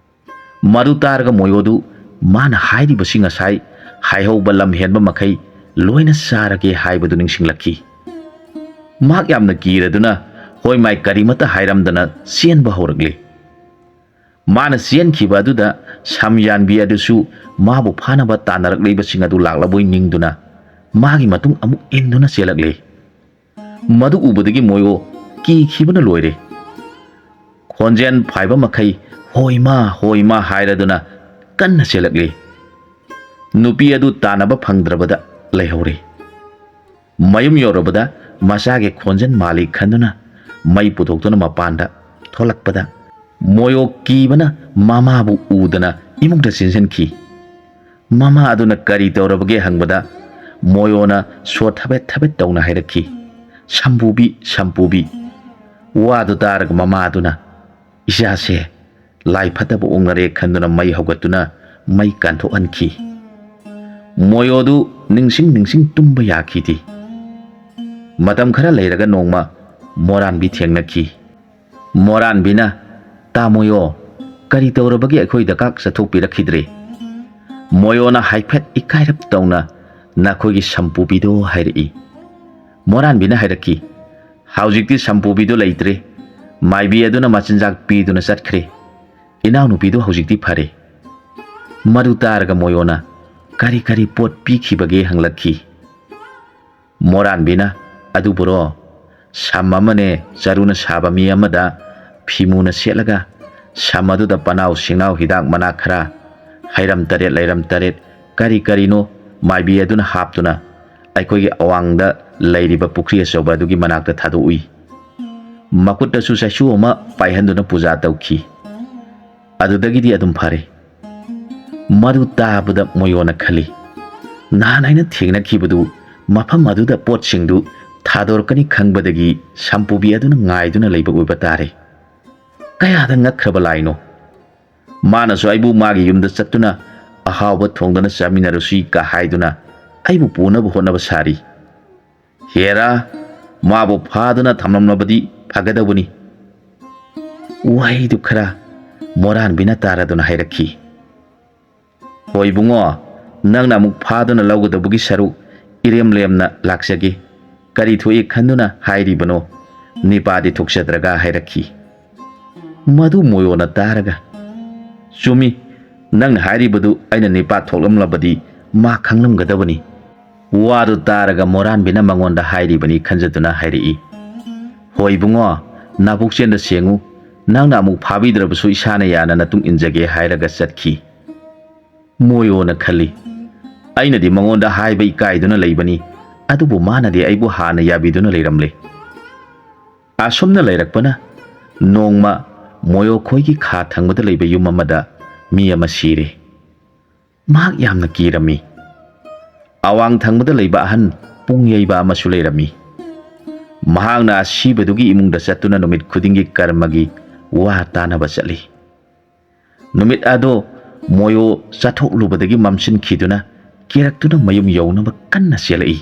ꯃꯗꯨ ꯇꯥꯔꯒ ꯃꯣꯌꯣꯗꯨ ꯃꯥꯅ ꯍꯥꯏꯔꯤꯕꯁꯤ ꯉꯁꯥꯏ ꯍꯥꯏꯍꯧꯕ ꯂꯝ ꯍꯦꯟꯕ ꯃꯈꯩ ꯂꯣꯏꯅ ꯆꯥꯔꯒꯦ ꯍꯥꯏꯕꯗꯨ ꯅꯤꯡꯁꯤꯡꯂꯛꯈꯤ꯫ ꯃꯍꯥꯛ ꯌꯥꯝꯅ ꯀꯤꯔꯗꯨꯅ ꯍꯣꯏ ꯃꯥꯏ ꯀꯔꯤꯃꯠꯇ ꯍꯥꯏꯔꯝꯗꯅ ꯆꯦꯟꯕ ꯍꯧꯔꯛꯂꯦ꯫ ꯃꯥꯅ ꯆꯦꯟꯈꯤꯕ ꯑꯗꯨꯗ ꯁꯝ ꯌꯥꯟꯕꯤ ꯑꯗꯨꯁꯨ ꯃꯥꯕꯨ ꯐꯥꯅꯕ ꯇꯥꯟꯅꯔꯛꯂꯤꯕꯁꯤꯡ ꯑꯗꯨ ꯂꯥꯛꯂꯕꯣꯏ ꯅꯤꯡꯗꯨꯅ ꯃꯥꯒꯤ ꯃꯇꯨꯡ ꯑꯃꯨꯛ ꯏꯟꯗꯨꯅ ꯆꯦꯜꯂꯛꯂꯦ꯫ ꯃꯗꯨ ꯎꯕꯗꯒꯤ ꯃꯣꯌꯣ ꯀꯤꯈꯤꯕꯅ ꯂꯣꯏꯔꯦ꯫ ꯈꯣꯟꯖꯦꯜ ꯐꯥꯏꯕ ꯃꯈꯩ "ꯍꯣꯏ ꯃꯥ, ꯍꯣꯏ ꯃꯥ" ꯍꯥꯏꯔꯗꯨꯅ ꯀꯟꯅ ꯆꯦꯜꯂꯛꯂꯤ꯫ ꯅꯨꯄꯤ ꯑꯗꯨ ꯇꯥꯟꯅꯕ ꯐꯪꯗ꯭ꯔꯕꯗ ꯂꯩꯍꯧꯔꯦ꯫ ꯃꯌꯨꯝ ꯌꯧꯔꯕꯗ ꯃꯆꯥꯒꯤ ꯈꯣꯟꯖꯦꯜ ꯃꯥꯜꯂꯤ ꯈꯟꯗꯨꯅ ꯃꯩ ꯄꯨꯊꯣꯛꯇꯨꯅ ꯃꯄꯥꯟꯗ ꯊꯣꯛꯂꯛꯄꯗ, ꯃꯣꯌꯣ ꯀꯤꯕꯅ ꯃꯃꯥꯕꯨ ꯎꯗꯅ ꯏꯃꯨꯡꯗ ꯆꯦꯟꯁꯤꯟꯈꯤ꯫ ꯃꯃꯥ ꯑꯗꯨꯅ ꯀꯔꯤ ꯇꯧꯔꯕꯒꯦ ꯍꯪꯕꯗ, ꯃꯣꯌꯣꯅ ꯁꯣꯔ ꯊꯕꯦꯠ ꯊꯕꯦꯠ ꯇꯧꯅ ꯍꯥꯏꯔꯛꯈꯤ, "ꯁꯝꯄꯨꯕꯤ, ꯁꯝꯄꯨꯕꯤ"꯫ ꯋꯥꯗꯨ ꯇꯥꯔꯒ ꯃꯃꯥ ꯑꯗꯨꯅ, "ꯏꯆꯥꯁꯦ ꯂꯥꯏ ꯐꯠꯇꯕ ꯑꯣꯛꯅꯔꯦ" ꯈꯟꯗꯨꯅ ꯃꯩ ꯍꯧꯒꯠꯇꯨꯅ ꯃꯩ ꯀꯥꯟꯊꯣꯛꯍꯟꯈꯤ꯫ ꯃꯣꯌꯣꯗꯨ ꯅꯤꯡꯁꯤꯡ ꯅꯤꯡꯁꯤꯡ ꯇꯨꯝꯕ ꯌꯥꯈꯤꯗꯦ꯫ ꯃꯇꯝ ꯈꯔ ꯂꯩꯔꯒ ꯅꯣꯡꯃ ꯃꯣꯔꯥꯟꯕꯤ ꯊꯦꯡꯅꯈꯤ꯫ ꯃꯣꯔꯥꯟꯕꯤꯅ, "ꯇꯥ ꯃꯣꯌꯣ, ꯀꯔꯤ ꯇꯧꯔꯕꯒꯦ ꯑꯩꯈꯣꯏꯗ ꯀꯥꯛ ꯆꯠꯊꯣꯛꯄꯤꯔꯛꯈꯤꯗ꯭ꯔꯦ?" ꯃꯣꯌꯣꯅ ꯍꯥꯏꯐꯦꯠ ꯏꯀꯥꯏꯔꯞ ꯇꯧꯅ, "ꯅꯈꯣꯏꯒꯤ ꯁꯝꯄꯨꯕꯤꯗꯣ" ꯍꯥꯏꯔꯛꯏ꯫ ꯃꯣꯔꯥꯟꯕꯤꯅ ꯍꯥꯏꯔꯛꯈꯤ, "ꯍꯧꯖꯤꯛꯇꯤ ꯁꯝꯄꯨꯕꯤꯗꯣ ꯂꯩꯇ꯭ꯔꯦ꯫ ꯃꯥꯏꯕꯤ ꯑꯗꯨꯅ ꯃꯆꯤꯟꯖꯥꯛ ꯄꯤꯗꯨꯅ ꯆꯠꯈ꯭ꯔꯦ꯫ ꯏꯅꯥꯎꯅꯨꯄꯤꯗꯣ ꯍꯧꯖꯤꯛꯇꯤ ꯐꯔꯦ"꯫ ꯃꯗꯨ ꯇꯥꯔꯒ ꯃꯣꯌꯣꯅ, "ꯀꯔꯤ ꯀꯔꯤ ꯄꯣꯠ ꯄꯤꯈꯤꯕꯒꯦ?" ꯍꯪꯂꯛꯈꯤ꯫ ꯃꯣꯔꯥꯟꯕꯤꯅ, "ꯑꯗꯨꯕꯨꯔꯣ, ꯁꯝ ꯑꯃꯅꯦ, ꯆꯔꯨꯅ ꯁꯥꯕ ꯃꯤ ꯑꯃꯗ ꯐꯤꯃꯨꯅ ꯁꯦꯠꯂꯒ, ꯁꯝ ꯑꯗꯨꯗ ꯄꯅꯥꯎ ꯁꯤꯡꯅꯥꯎ ꯍꯤꯗꯥꯛ ꯃꯅꯥ ꯈꯔ, ꯍꯩꯔꯝ ꯇꯔꯦꯠ ꯂꯩꯔꯝ ꯇꯔꯦꯠ, ꯀꯔꯤ ꯀꯔꯤꯅꯣ ꯃꯥꯏꯕꯤ ꯑꯗꯨꯅ ꯍꯥꯞꯇꯨꯅ ꯑꯩꯈꯣꯏꯒꯤ ꯑꯋꯥꯡꯗ ꯂꯩꯔꯤꯕ ꯄꯨꯈ꯭ꯔꯤ ꯑꯆꯧꯕ ꯑꯗꯨꯒꯤ ꯃꯅꯥꯛꯇ ꯊꯥꯗꯣꯛꯎꯏ꯫ ꯃꯈꯨꯠꯇꯁꯨ ꯆꯩꯁꯨ ꯑꯃ ꯄꯥꯏꯍꯟꯗꯨꯅ ꯄꯨꯖꯥ ꯇꯧꯈꯤ꯫ ꯑꯗꯨꯗꯒꯤꯗꯤ ꯑꯗꯨꯝ ꯐꯔꯦ"꯫ ꯃꯗꯨ ꯇꯥꯕꯗ ꯃꯣꯌꯣꯅ ꯈꯜꯂꯤ, "ꯅꯍꯥꯟ ꯑꯩꯅ ꯊꯦꯡꯅꯈꯤꯕꯗꯨ ꯃꯐꯝ ꯑꯗꯨꯗ ꯄꯣꯠꯁꯤꯡꯗꯨ ꯊꯥꯗꯣꯔꯛꯀꯅꯤ ꯈꯪꯕꯗꯒꯤ ꯁꯝꯄꯨꯕꯤ ꯑꯗꯨꯅ ꯉꯥꯏꯗꯨꯅ ꯂꯩꯕ ꯑꯣꯏꯕ ꯇꯥꯔꯦ꯫ ꯀꯌꯥꯗ ꯉꯛꯈ꯭ꯔꯕ ꯂꯥꯏꯅꯣ!" ꯃꯥꯅꯁꯨ ꯑꯩꯕꯨ ꯃꯥꯒꯤ ꯌꯨꯝꯗ ꯆꯠꯇꯨꯅ ꯑꯍꯥꯎꯕ ꯊꯣꯡꯗꯨꯅ ꯆꯥꯃꯤꯟꯅꯔꯨꯁꯤ ꯀ ꯍꯥꯏꯗꯨꯅ ꯑꯩꯕꯨ ꯄꯨꯅꯕ ꯍꯣꯠꯅꯕ ꯁꯥꯔꯤ꯫ ꯍꯦꯔꯥ, ꯃꯥꯕꯨ ꯐꯥꯗꯨꯅ ꯊꯝꯂꯝꯂꯕꯗꯤ ꯐꯒꯗꯧꯕꯅꯤ꯫ ꯋꯥꯍꯩꯗꯨ ꯈꯔ ꯃꯣꯔꯥꯟꯕꯤꯅ ꯇꯥꯔꯗꯨꯅ ꯍꯥꯏꯔꯛꯈꯤ꯫ ꯍꯣꯏ ꯏꯕꯨꯡꯉꯣ, ꯅꯪꯅ ꯑꯃꯨꯛ ꯐꯥꯗꯨꯅ ꯂꯧꯒꯗꯧꯕꯒꯤ ꯁꯔꯨꯛ ꯏꯔꯦꯝ ꯂꯦꯝꯅ ꯂꯥꯛꯆꯒꯦ꯫ ꯀꯔꯤ ꯊꯣꯛꯏ ꯈꯟꯗꯨꯅ ꯍꯥꯏꯔꯤꯕꯅꯣ? ꯅꯤꯄꯥꯗꯤ ꯊꯣꯛꯆꯗ꯭ꯔꯒ ꯍꯥꯏꯔꯛꯈꯤ꯫ ꯃꯗꯨ ꯃꯣꯌꯣꯅ ꯇꯥꯔꯒ, "ꯆꯨꯝꯃꯤ, ꯅꯪꯅ ꯍꯥꯏꯔꯤꯕꯗꯨ ꯑꯩꯅ ꯅꯤꯄꯥ ꯊꯣꯛꯂꯝꯂꯕꯗꯤ ꯃꯥ ꯈꯪꯂꯝꯒꯗꯕꯅꯤ꯫" ꯋꯥꯗꯨ ꯇꯥꯔꯒ ꯃꯣꯔꯥꯟꯕꯤꯅ ꯃꯉꯣꯟꯗ ꯍꯥꯏꯔꯤꯕꯅꯤ ꯈꯟꯖꯗꯨꯅ ꯍꯥꯏꯔꯛꯏ꯫ "ꯍꯣꯏ ꯏꯕꯨꯡꯉꯣ, ꯅꯥꯕꯨꯛꯆꯦꯟꯗ ꯁꯦꯡꯉꯨ, ꯅꯪꯅ ꯑꯃꯨꯛ ꯐꯥꯕꯤꯗ꯭ꯔꯕꯁꯨ ꯏꯁꯥꯅ ꯌꯥꯅ ꯅꯇꯨꯡ ꯏꯟꯖꯒꯦ" ꯍꯥꯏꯔꯒ ꯆꯠꯈꯤ꯫ ꯃꯣꯌꯣꯅ ꯈꯜꯂꯤ, "ꯑꯩꯅꯗꯤ ꯃꯉꯣꯟꯗ ꯍꯥꯏꯕ ꯏꯀꯥꯏꯗꯨꯅ ꯂꯩꯕꯅꯤ, ꯑꯗꯨꯕꯨ ꯃꯥꯅꯗꯤ ꯑꯩꯕꯨ ꯍꯥꯟꯅ ꯌꯥꯕꯤꯗꯨꯅ ꯂꯩꯔꯝꯂꯦ꯫" ꯑꯁꯨꯝꯅ ꯂꯩꯔꯛꯄꯅ ꯅꯣꯡꯃ ꯃꯣꯌꯣ ꯈꯣꯏꯒꯤ ꯈꯥ ꯊꯪꯕꯗ ꯂꯩꯕ ꯌꯨꯝ ꯑꯃꯗ ꯃꯤ ꯑꯃ ꯁꯤꯔꯦ꯫ ꯃꯍꯥꯛ ꯌꯥꯝꯅ ꯀꯤꯔꯝꯃꯤ꯫ ꯑꯋꯥꯡ ꯊꯪꯕꯗ ꯂꯩꯕ ꯑꯍꯟ ꯄꯨꯡ ꯌꯩꯕ ꯑꯃꯁꯨ ꯂꯩꯔꯝꯃꯤ꯫ ꯃꯍꯥꯛꯅ ꯑꯁꯤꯕꯗꯨꯒꯤ ꯏꯃꯨꯡꯗ ꯆꯠꯇꯨꯅ ꯅꯨꯃꯤꯠ ꯈꯨꯗꯤꯡꯒꯤ ꯀꯔꯃꯒꯤ ꯋꯥ ꯇꯥꯅꯕ ꯆꯠꯂꯤ꯫ ꯅꯨꯃꯤꯠ ꯑꯗꯣ ꯃꯣꯌꯣ ꯆꯠꯊꯣꯛꯂꯨꯕꯗꯒꯤ ꯃꯝꯁꯤꯟꯈꯤꯗꯨꯅ ꯀꯤꯔꯛꯇꯨꯅ ꯃꯌꯨꯝ ꯌꯧꯅꯕ ꯀꯟꯅ ꯆꯦꯜꯂꯛꯏ꯫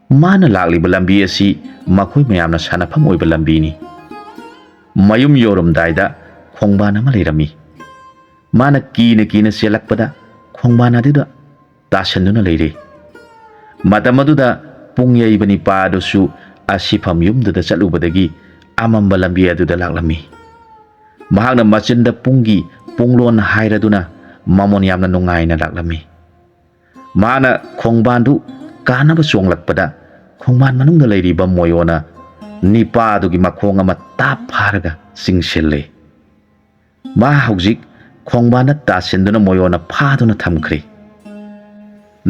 ꯃꯥꯅ ꯂꯥꯛꯂꯤꯕ ꯂꯝꯕꯤ ꯑꯁꯤ ꯃꯈꯣꯏ ꯃꯌꯥꯝꯅ ꯁꯥꯟꯅꯐꯝ ꯑꯣꯏꯕ ꯂꯝꯕꯤꯅꯤ꯫ ꯃꯌꯨꯝ ꯌꯧꯔꯝꯗꯥꯏꯗ ꯈꯣꯡꯕꯥꯟ ꯑꯃ ꯂꯩꯔꯝꯃꯤ꯫ ꯃꯥꯅ ꯀꯤꯅ ꯀꯤꯅ ꯆꯦꯜꯂꯛꯄꯗ ꯈꯣꯡꯕꯥꯟ ꯑꯗꯨꯗ ꯇꯥꯁꯟꯗꯨꯅ ꯂꯩꯔꯦ꯫ ꯃꯇꯝ ꯑꯗꯨꯗ ꯄꯨꯡ ꯌꯩꯕ ꯅꯤꯄꯥ ꯑꯗꯨꯁꯨ ꯑꯁꯤꯐꯝ ꯌꯨꯝꯗꯨꯗ ꯆꯠꯂꯨꯕꯗꯒꯤ ꯑꯃꯝꯕ ꯂꯝꯕꯤ ꯑꯗꯨꯗ ꯂꯥꯛꯂꯝꯃꯤ꯫ ꯃꯍꯥꯛꯅ ꯃꯆꯤꯟꯗ ꯄꯨꯡꯒꯤ ꯄꯨꯡꯂꯣꯟ ꯍꯥꯏꯔꯗꯨꯅ ꯃꯃꯣꯟ ꯌꯥꯝꯅ ꯅꯨꯡꯉꯥꯏꯅ ꯂꯥꯛꯂꯝꯃꯤ꯫ ꯃꯍꯥꯛꯅ ꯈꯣꯡꯕꯥꯟꯗꯨ ꯀꯥꯅꯕ ꯆꯣꯡꯂꯛꯄꯗ ꯈꯣꯡꯕꯥꯟ ꯃꯅꯨꯡꯗ ꯂꯩꯔꯤꯕ ꯃꯣꯌꯣꯅ ꯅꯤꯄꯥꯗꯨꯒꯤ ꯃꯈꯣꯡ ꯑꯃ ꯇꯥꯞ ꯐꯥꯔꯒ ꯆꯤꯡꯁꯤꯜꯂꯦ꯫ ꯃꯥ ꯍꯧꯖꯤꯛ ꯈꯣꯡꯕꯥꯟꯗ ꯇꯥꯁꯤꯟꯗꯨꯅ ꯃꯣꯌꯣꯅ ꯐꯥꯗꯨꯅ ꯊꯝꯈ꯭ꯔꯦ꯫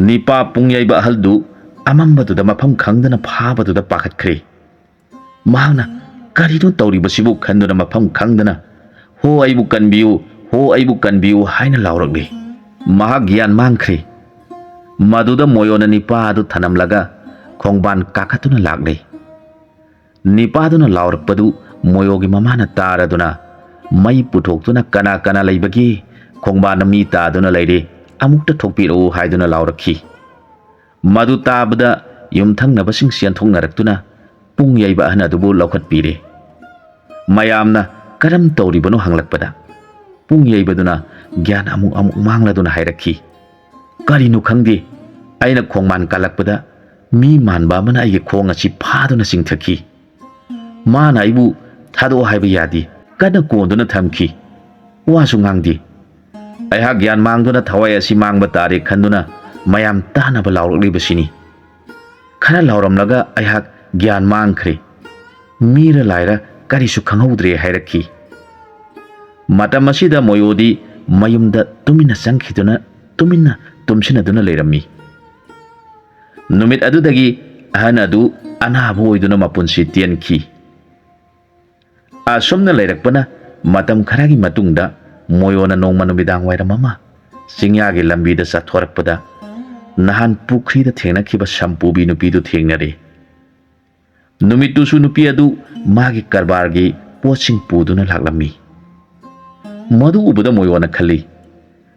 ꯅꯤꯄꯥ ꯄꯨꯡ ꯌꯩꯕ ꯑꯍꯜꯗꯨ ꯑꯃꯝꯕꯗꯨꯗ ꯃꯐꯝ ꯈꯪꯗꯅ ꯐꯥꯕꯗꯨꯗ ꯄꯥꯈꯠꯈ꯭ꯔꯦ꯫ ꯃꯍꯥꯛꯅ "ꯀꯔꯤꯅꯣ ꯇꯧꯔꯤꯕꯁꯤꯕꯨ?" ꯈꯟꯗꯨꯅ ꯃꯐꯝ ꯈꯪꯗꯅ "ꯍꯣ ꯑꯩꯕꯨ ꯀꯟꯕꯤꯌꯨ, ꯍꯣ ꯑꯩꯕꯨ ꯀꯟꯕꯤꯌꯨ" ꯍꯥꯏꯅ ꯂꯥꯎꯔꯛꯂꯦ꯫ ꯃꯍꯥꯛ ꯒ꯭ꯌꯥꯟ ꯃꯥꯡꯈ꯭ꯔꯦ꯫ ꯃꯗꯨꯗ ꯃꯣꯌꯣꯅ ꯅꯤꯄꯥ ꯑꯗꯨ ꯊꯅꯝꯂꯒ ꯈꯣꯡꯕꯥꯟ ꯀꯥꯈꯠꯇꯨꯅ ꯂꯥꯛꯂꯦ꯫ ꯅꯤꯄꯥꯗꯨꯅ ꯂꯥꯎꯔꯛꯄꯗꯨ ꯃꯣꯌꯣꯒꯤ ꯃꯃꯥꯅ ꯇꯥꯔꯗꯨꯅ ꯃꯩ ꯄꯨꯊꯣꯛꯇꯨꯅ "ꯀꯅꯥ ꯀꯅꯥ ꯂꯩꯕꯒꯦ? ꯈꯣꯡꯕꯥꯟꯗ ꯃꯤ ꯇꯥꯗꯨꯅ ꯂꯩꯔꯦ, ꯑꯃꯨꯛꯇ ꯊꯣꯛꯄꯤꯔꯛꯎ" ꯍꯥꯏꯗꯨꯅ ꯂꯥꯎꯔꯛꯈꯤ꯫ ꯃꯗꯨ ꯇꯥꯕꯗ ꯌꯨꯝꯊꯪꯅꯕꯁꯤꯡ ꯆꯦꯟꯊꯣꯛꯅꯔꯛꯇꯨꯅ ꯄꯨꯡ ꯌꯩꯕ ꯑꯍꯟ ꯑꯗꯨꯕꯨ ꯂꯧꯈꯠꯄꯤꯔꯦ꯫ ꯃꯌꯥꯝꯅ ꯀꯔꯝ ꯇꯧꯔꯤꯕꯅꯣ ꯍꯪꯂꯛꯄꯗ ꯄꯨꯡ ꯌꯩꯕꯗꯨꯅ ꯒ꯭ꯌꯥꯟ ꯑꯃꯨꯛ ꯑꯃꯨꯛ ꯃꯥꯡꯂꯗꯨꯅ ꯍꯥꯏꯔꯛꯈꯤ, "ꯀꯔꯤꯅꯣ ꯈꯪꯗꯦ, ꯑꯩꯅ ꯈꯣꯡꯕꯥꯟ ꯀꯥꯜꯂꯛꯄꯗ ꯃꯤ ꯃꯥꯟꯕ ꯑꯃꯅ ꯑꯩꯒꯤ ꯈꯣꯡ ꯑꯁꯤ ꯐꯥꯗꯨꯅ ꯆꯤꯡꯊꯈꯤ꯫ ꯃꯥꯅ ꯑꯩꯕꯨ ꯊꯥꯗꯣꯛꯑꯣ ꯍꯥꯏꯕ ꯌꯥꯗꯦ, ꯀꯟꯅ ꯀꯣꯟꯗꯨꯅ ꯊꯝꯈꯤ꯫ ꯋꯥꯁꯨ ꯉꯥꯡꯗꯦ꯫ ꯑꯩꯍꯥꯛ ꯒ꯭ꯌꯥꯟ ꯃꯥꯡꯗꯨꯅ ꯊꯋꯥꯏ ꯑꯁꯤ ꯃꯥꯡꯕ ꯇꯥꯔꯦ ꯈꯟꯗꯨꯅ ꯃꯌꯥꯝ ꯇꯥꯅꯕ ꯂꯥꯎꯔꯛꯂꯤꯕꯁꯤꯅꯤ꯫ ꯈꯔ ꯂꯥꯎꯔꯝꯂꯒ ꯑꯩꯍꯥꯛ ꯒ꯭ꯌꯥꯟ ꯃꯥꯡꯈ꯭ꯔꯦ꯫ ꯃꯤꯔ ꯂꯥꯏꯔ ꯀꯔꯤꯁꯨ ꯈꯪꯍꯧꯗ꯭ꯔꯦ" ꯍꯥꯏꯔꯛꯈꯤ꯫ ꯃꯇꯝ ꯑꯁꯤꯗ ꯃꯣꯌꯣꯗꯤ ꯃꯌꯨꯝꯗ ꯇꯨꯃꯤꯟꯅ ꯆꯪꯈꯤꯗꯨꯅ ꯇꯨꯃꯤꯟꯅ ꯇꯨꯝꯁꯤꯟꯅꯗꯨꯅ ꯂꯩꯔꯝꯃꯤ꯫ ꯅꯨꯃꯤꯠ ꯑꯗꯨꯗꯒꯤ ꯑꯍꯟ ꯑꯗꯨ ꯑꯅꯥꯕ ꯑꯣꯏꯗꯨꯅ ꯃꯄꯨꯟꯁꯤ ꯇꯦꯟꯈꯤ꯫ ꯑꯁꯨꯝꯅ ꯂꯩꯔꯛꯄꯅ ꯃꯇꯝ ꯈꯔꯒꯤ ꯃꯇꯨꯡꯗ ꯃꯣꯌꯣꯅ ꯅꯣꯡꯃ ꯅꯨꯃꯤꯗꯥꯡ ꯋꯥꯏꯔꯝ ꯑꯃ ꯆꯤꯡꯌꯥꯒꯤ ꯂꯝꯕꯤꯗ ꯆꯠꯊꯣꯔꯛꯄꯗ ꯅꯍꯥꯟ ꯄꯨꯈ꯭ꯔꯤꯗ ꯊꯦꯡꯅꯈꯤꯕ ꯁꯝꯄꯨꯕꯤ ꯅꯨꯄꯤꯗꯨ ꯊꯦꯡꯅꯔꯦ꯫ ꯅꯨꯃꯤꯠꯇꯨꯁꯨ ꯅꯨꯄꯤ ꯑꯗꯨ ꯃꯥꯒꯤ ꯀꯔꯕꯥꯔꯒꯤ ꯄꯣꯠꯁꯤꯡ ꯄꯨꯗꯨꯅ ꯂꯥꯛꯂꯝꯃꯤ꯫ ꯃꯗꯨ ꯎꯕꯗ ꯃꯣꯌꯣꯅ ꯈꯜꯂꯤ,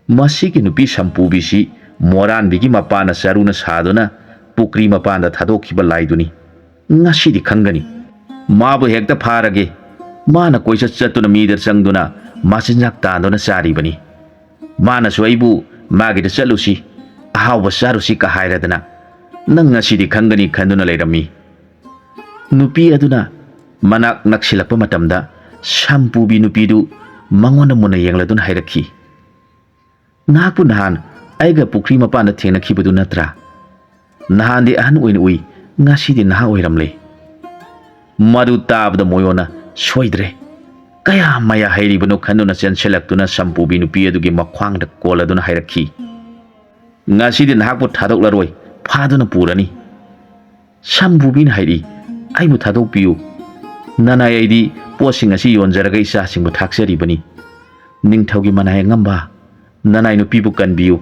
"ꯃꯁꯤꯒꯤ ꯅꯨꯄꯤ ꯁꯝꯄꯨꯕꯤꯁꯤ ꯃꯣꯔꯥꯟꯕꯤꯒꯤ ꯃꯄꯥꯅ ꯆꯔꯨꯅ ꯁꯥꯗꯨꯅ ꯄꯨꯈ꯭ꯔꯤ ꯃꯄꯥꯟꯗ ꯊꯥꯗꯣꯛꯈꯤꯕ ꯂꯥꯏꯗꯨꯅꯤ꯫ ꯉꯁꯤꯗꯤ ꯈꯪꯒꯅꯤ꯫ ꯃꯥꯕꯨ ꯍꯦꯛꯇ ꯐꯥꯔꯒꯦ꯫ ꯃꯥꯅ ꯀꯣꯏꯆꯠ ꯆꯠꯇꯨꯅ ꯃꯤꯗ ꯆꯪꯗꯨꯅ ꯃꯆꯤꯟꯖꯥꯛ ꯇꯥꯟꯗꯨꯅ ꯆꯥꯔꯤꯕꯅꯤ꯫ ꯃꯥꯅꯁꯨ ꯑꯩꯕꯨ ꯃꯥꯒꯤꯗ ꯆꯠꯂꯨꯁꯤ, ꯑꯍꯥꯎꯕ ꯆꯥꯔꯨꯁꯤ ꯀ ꯍꯥꯏꯔꯗꯅ꯫ ꯅꯪ ꯉꯁꯤꯗꯤ ꯈꯪꯒꯅꯤ" ꯈꯟꯗꯨꯅ ꯂꯩꯔꯝꯃꯤ꯫ ꯅꯨꯄꯤ ꯑꯗꯨꯅ ꯃꯅꯥꯛ ꯅꯛꯁꯤꯜꯂꯛꯄ ꯃꯇꯝꯗ ꯁꯝꯄꯨꯕꯤ ꯅꯨꯄꯤꯗꯨ ꯃꯉꯣꯟꯗ ꯃꯨꯟꯅ ꯌꯦꯡꯂꯗꯨꯅ ꯍꯥꯏꯔꯛꯈꯤ, "ꯅꯍꯥꯛꯄꯨ ꯅꯍꯥꯟ ꯑꯩꯒ ꯄꯨꯈ꯭ꯔꯤ ꯃꯄꯥꯟꯗ ꯊꯦꯡꯅꯈꯤꯕꯗꯨ ꯅꯠꯇ꯭ꯔꯥ? ꯅꯍꯥꯟꯗꯤ ꯑꯍꯟ ꯑꯣꯏꯅ ꯎꯏ, ꯉꯁꯤꯗꯤ ꯅꯍꯥ ꯑꯣꯏꯔꯝꯂꯦ꯫" ꯃꯗꯨ ꯇꯥꯕꯗ ꯃꯣꯌꯣꯅ ꯁꯣꯏꯗ꯭ꯔꯦ꯫ ꯀꯌꯥ ꯃꯌꯥ ꯍꯩꯔꯤꯕꯅꯣ ꯈꯟꯗꯨꯅ ꯆꯦꯟꯁꯤꯜꯂꯛꯇꯨꯅ ꯁꯝꯄꯨꯕꯤ ꯅꯨꯄꯤ ꯑꯗꯨꯒꯤ ꯃꯈ꯭ꯋꯥꯡꯗ ꯀꯣꯜꯂꯗꯨꯅ ꯍꯥꯏꯔꯛꯈꯤ, "ꯉꯁꯤꯗꯤ ꯅꯍꯥꯛꯄꯨ ꯊꯥꯗꯣꯛꯂꯔꯣꯏ, ꯐꯥꯗꯨꯅ ꯄꯨꯔꯅꯤ꯫" ꯁꯝꯄꯨꯕꯤꯅ ꯍꯥꯏꯔꯛꯏ, "ꯑꯩꯕꯨ ꯊꯥꯗꯣꯛꯄꯤꯌꯨ꯫ ꯅꯅꯥꯏ ꯑꯩꯗꯤ ꯄꯣꯠꯁꯤꯡ ꯑꯁꯤ ꯌꯣꯟꯖꯔꯒ ꯏꯆꯥꯁꯤꯡꯕꯨ ꯊꯥꯛꯆꯔꯤꯕꯅꯤ꯫ ꯅꯤꯡꯊꯧꯒꯤ ꯃꯅꯥꯏ ꯑꯉꯝꯕ, ꯅꯅꯥꯏ ꯅꯨꯄꯤꯕꯨ ꯀꯟꯕꯤꯌꯨ꯫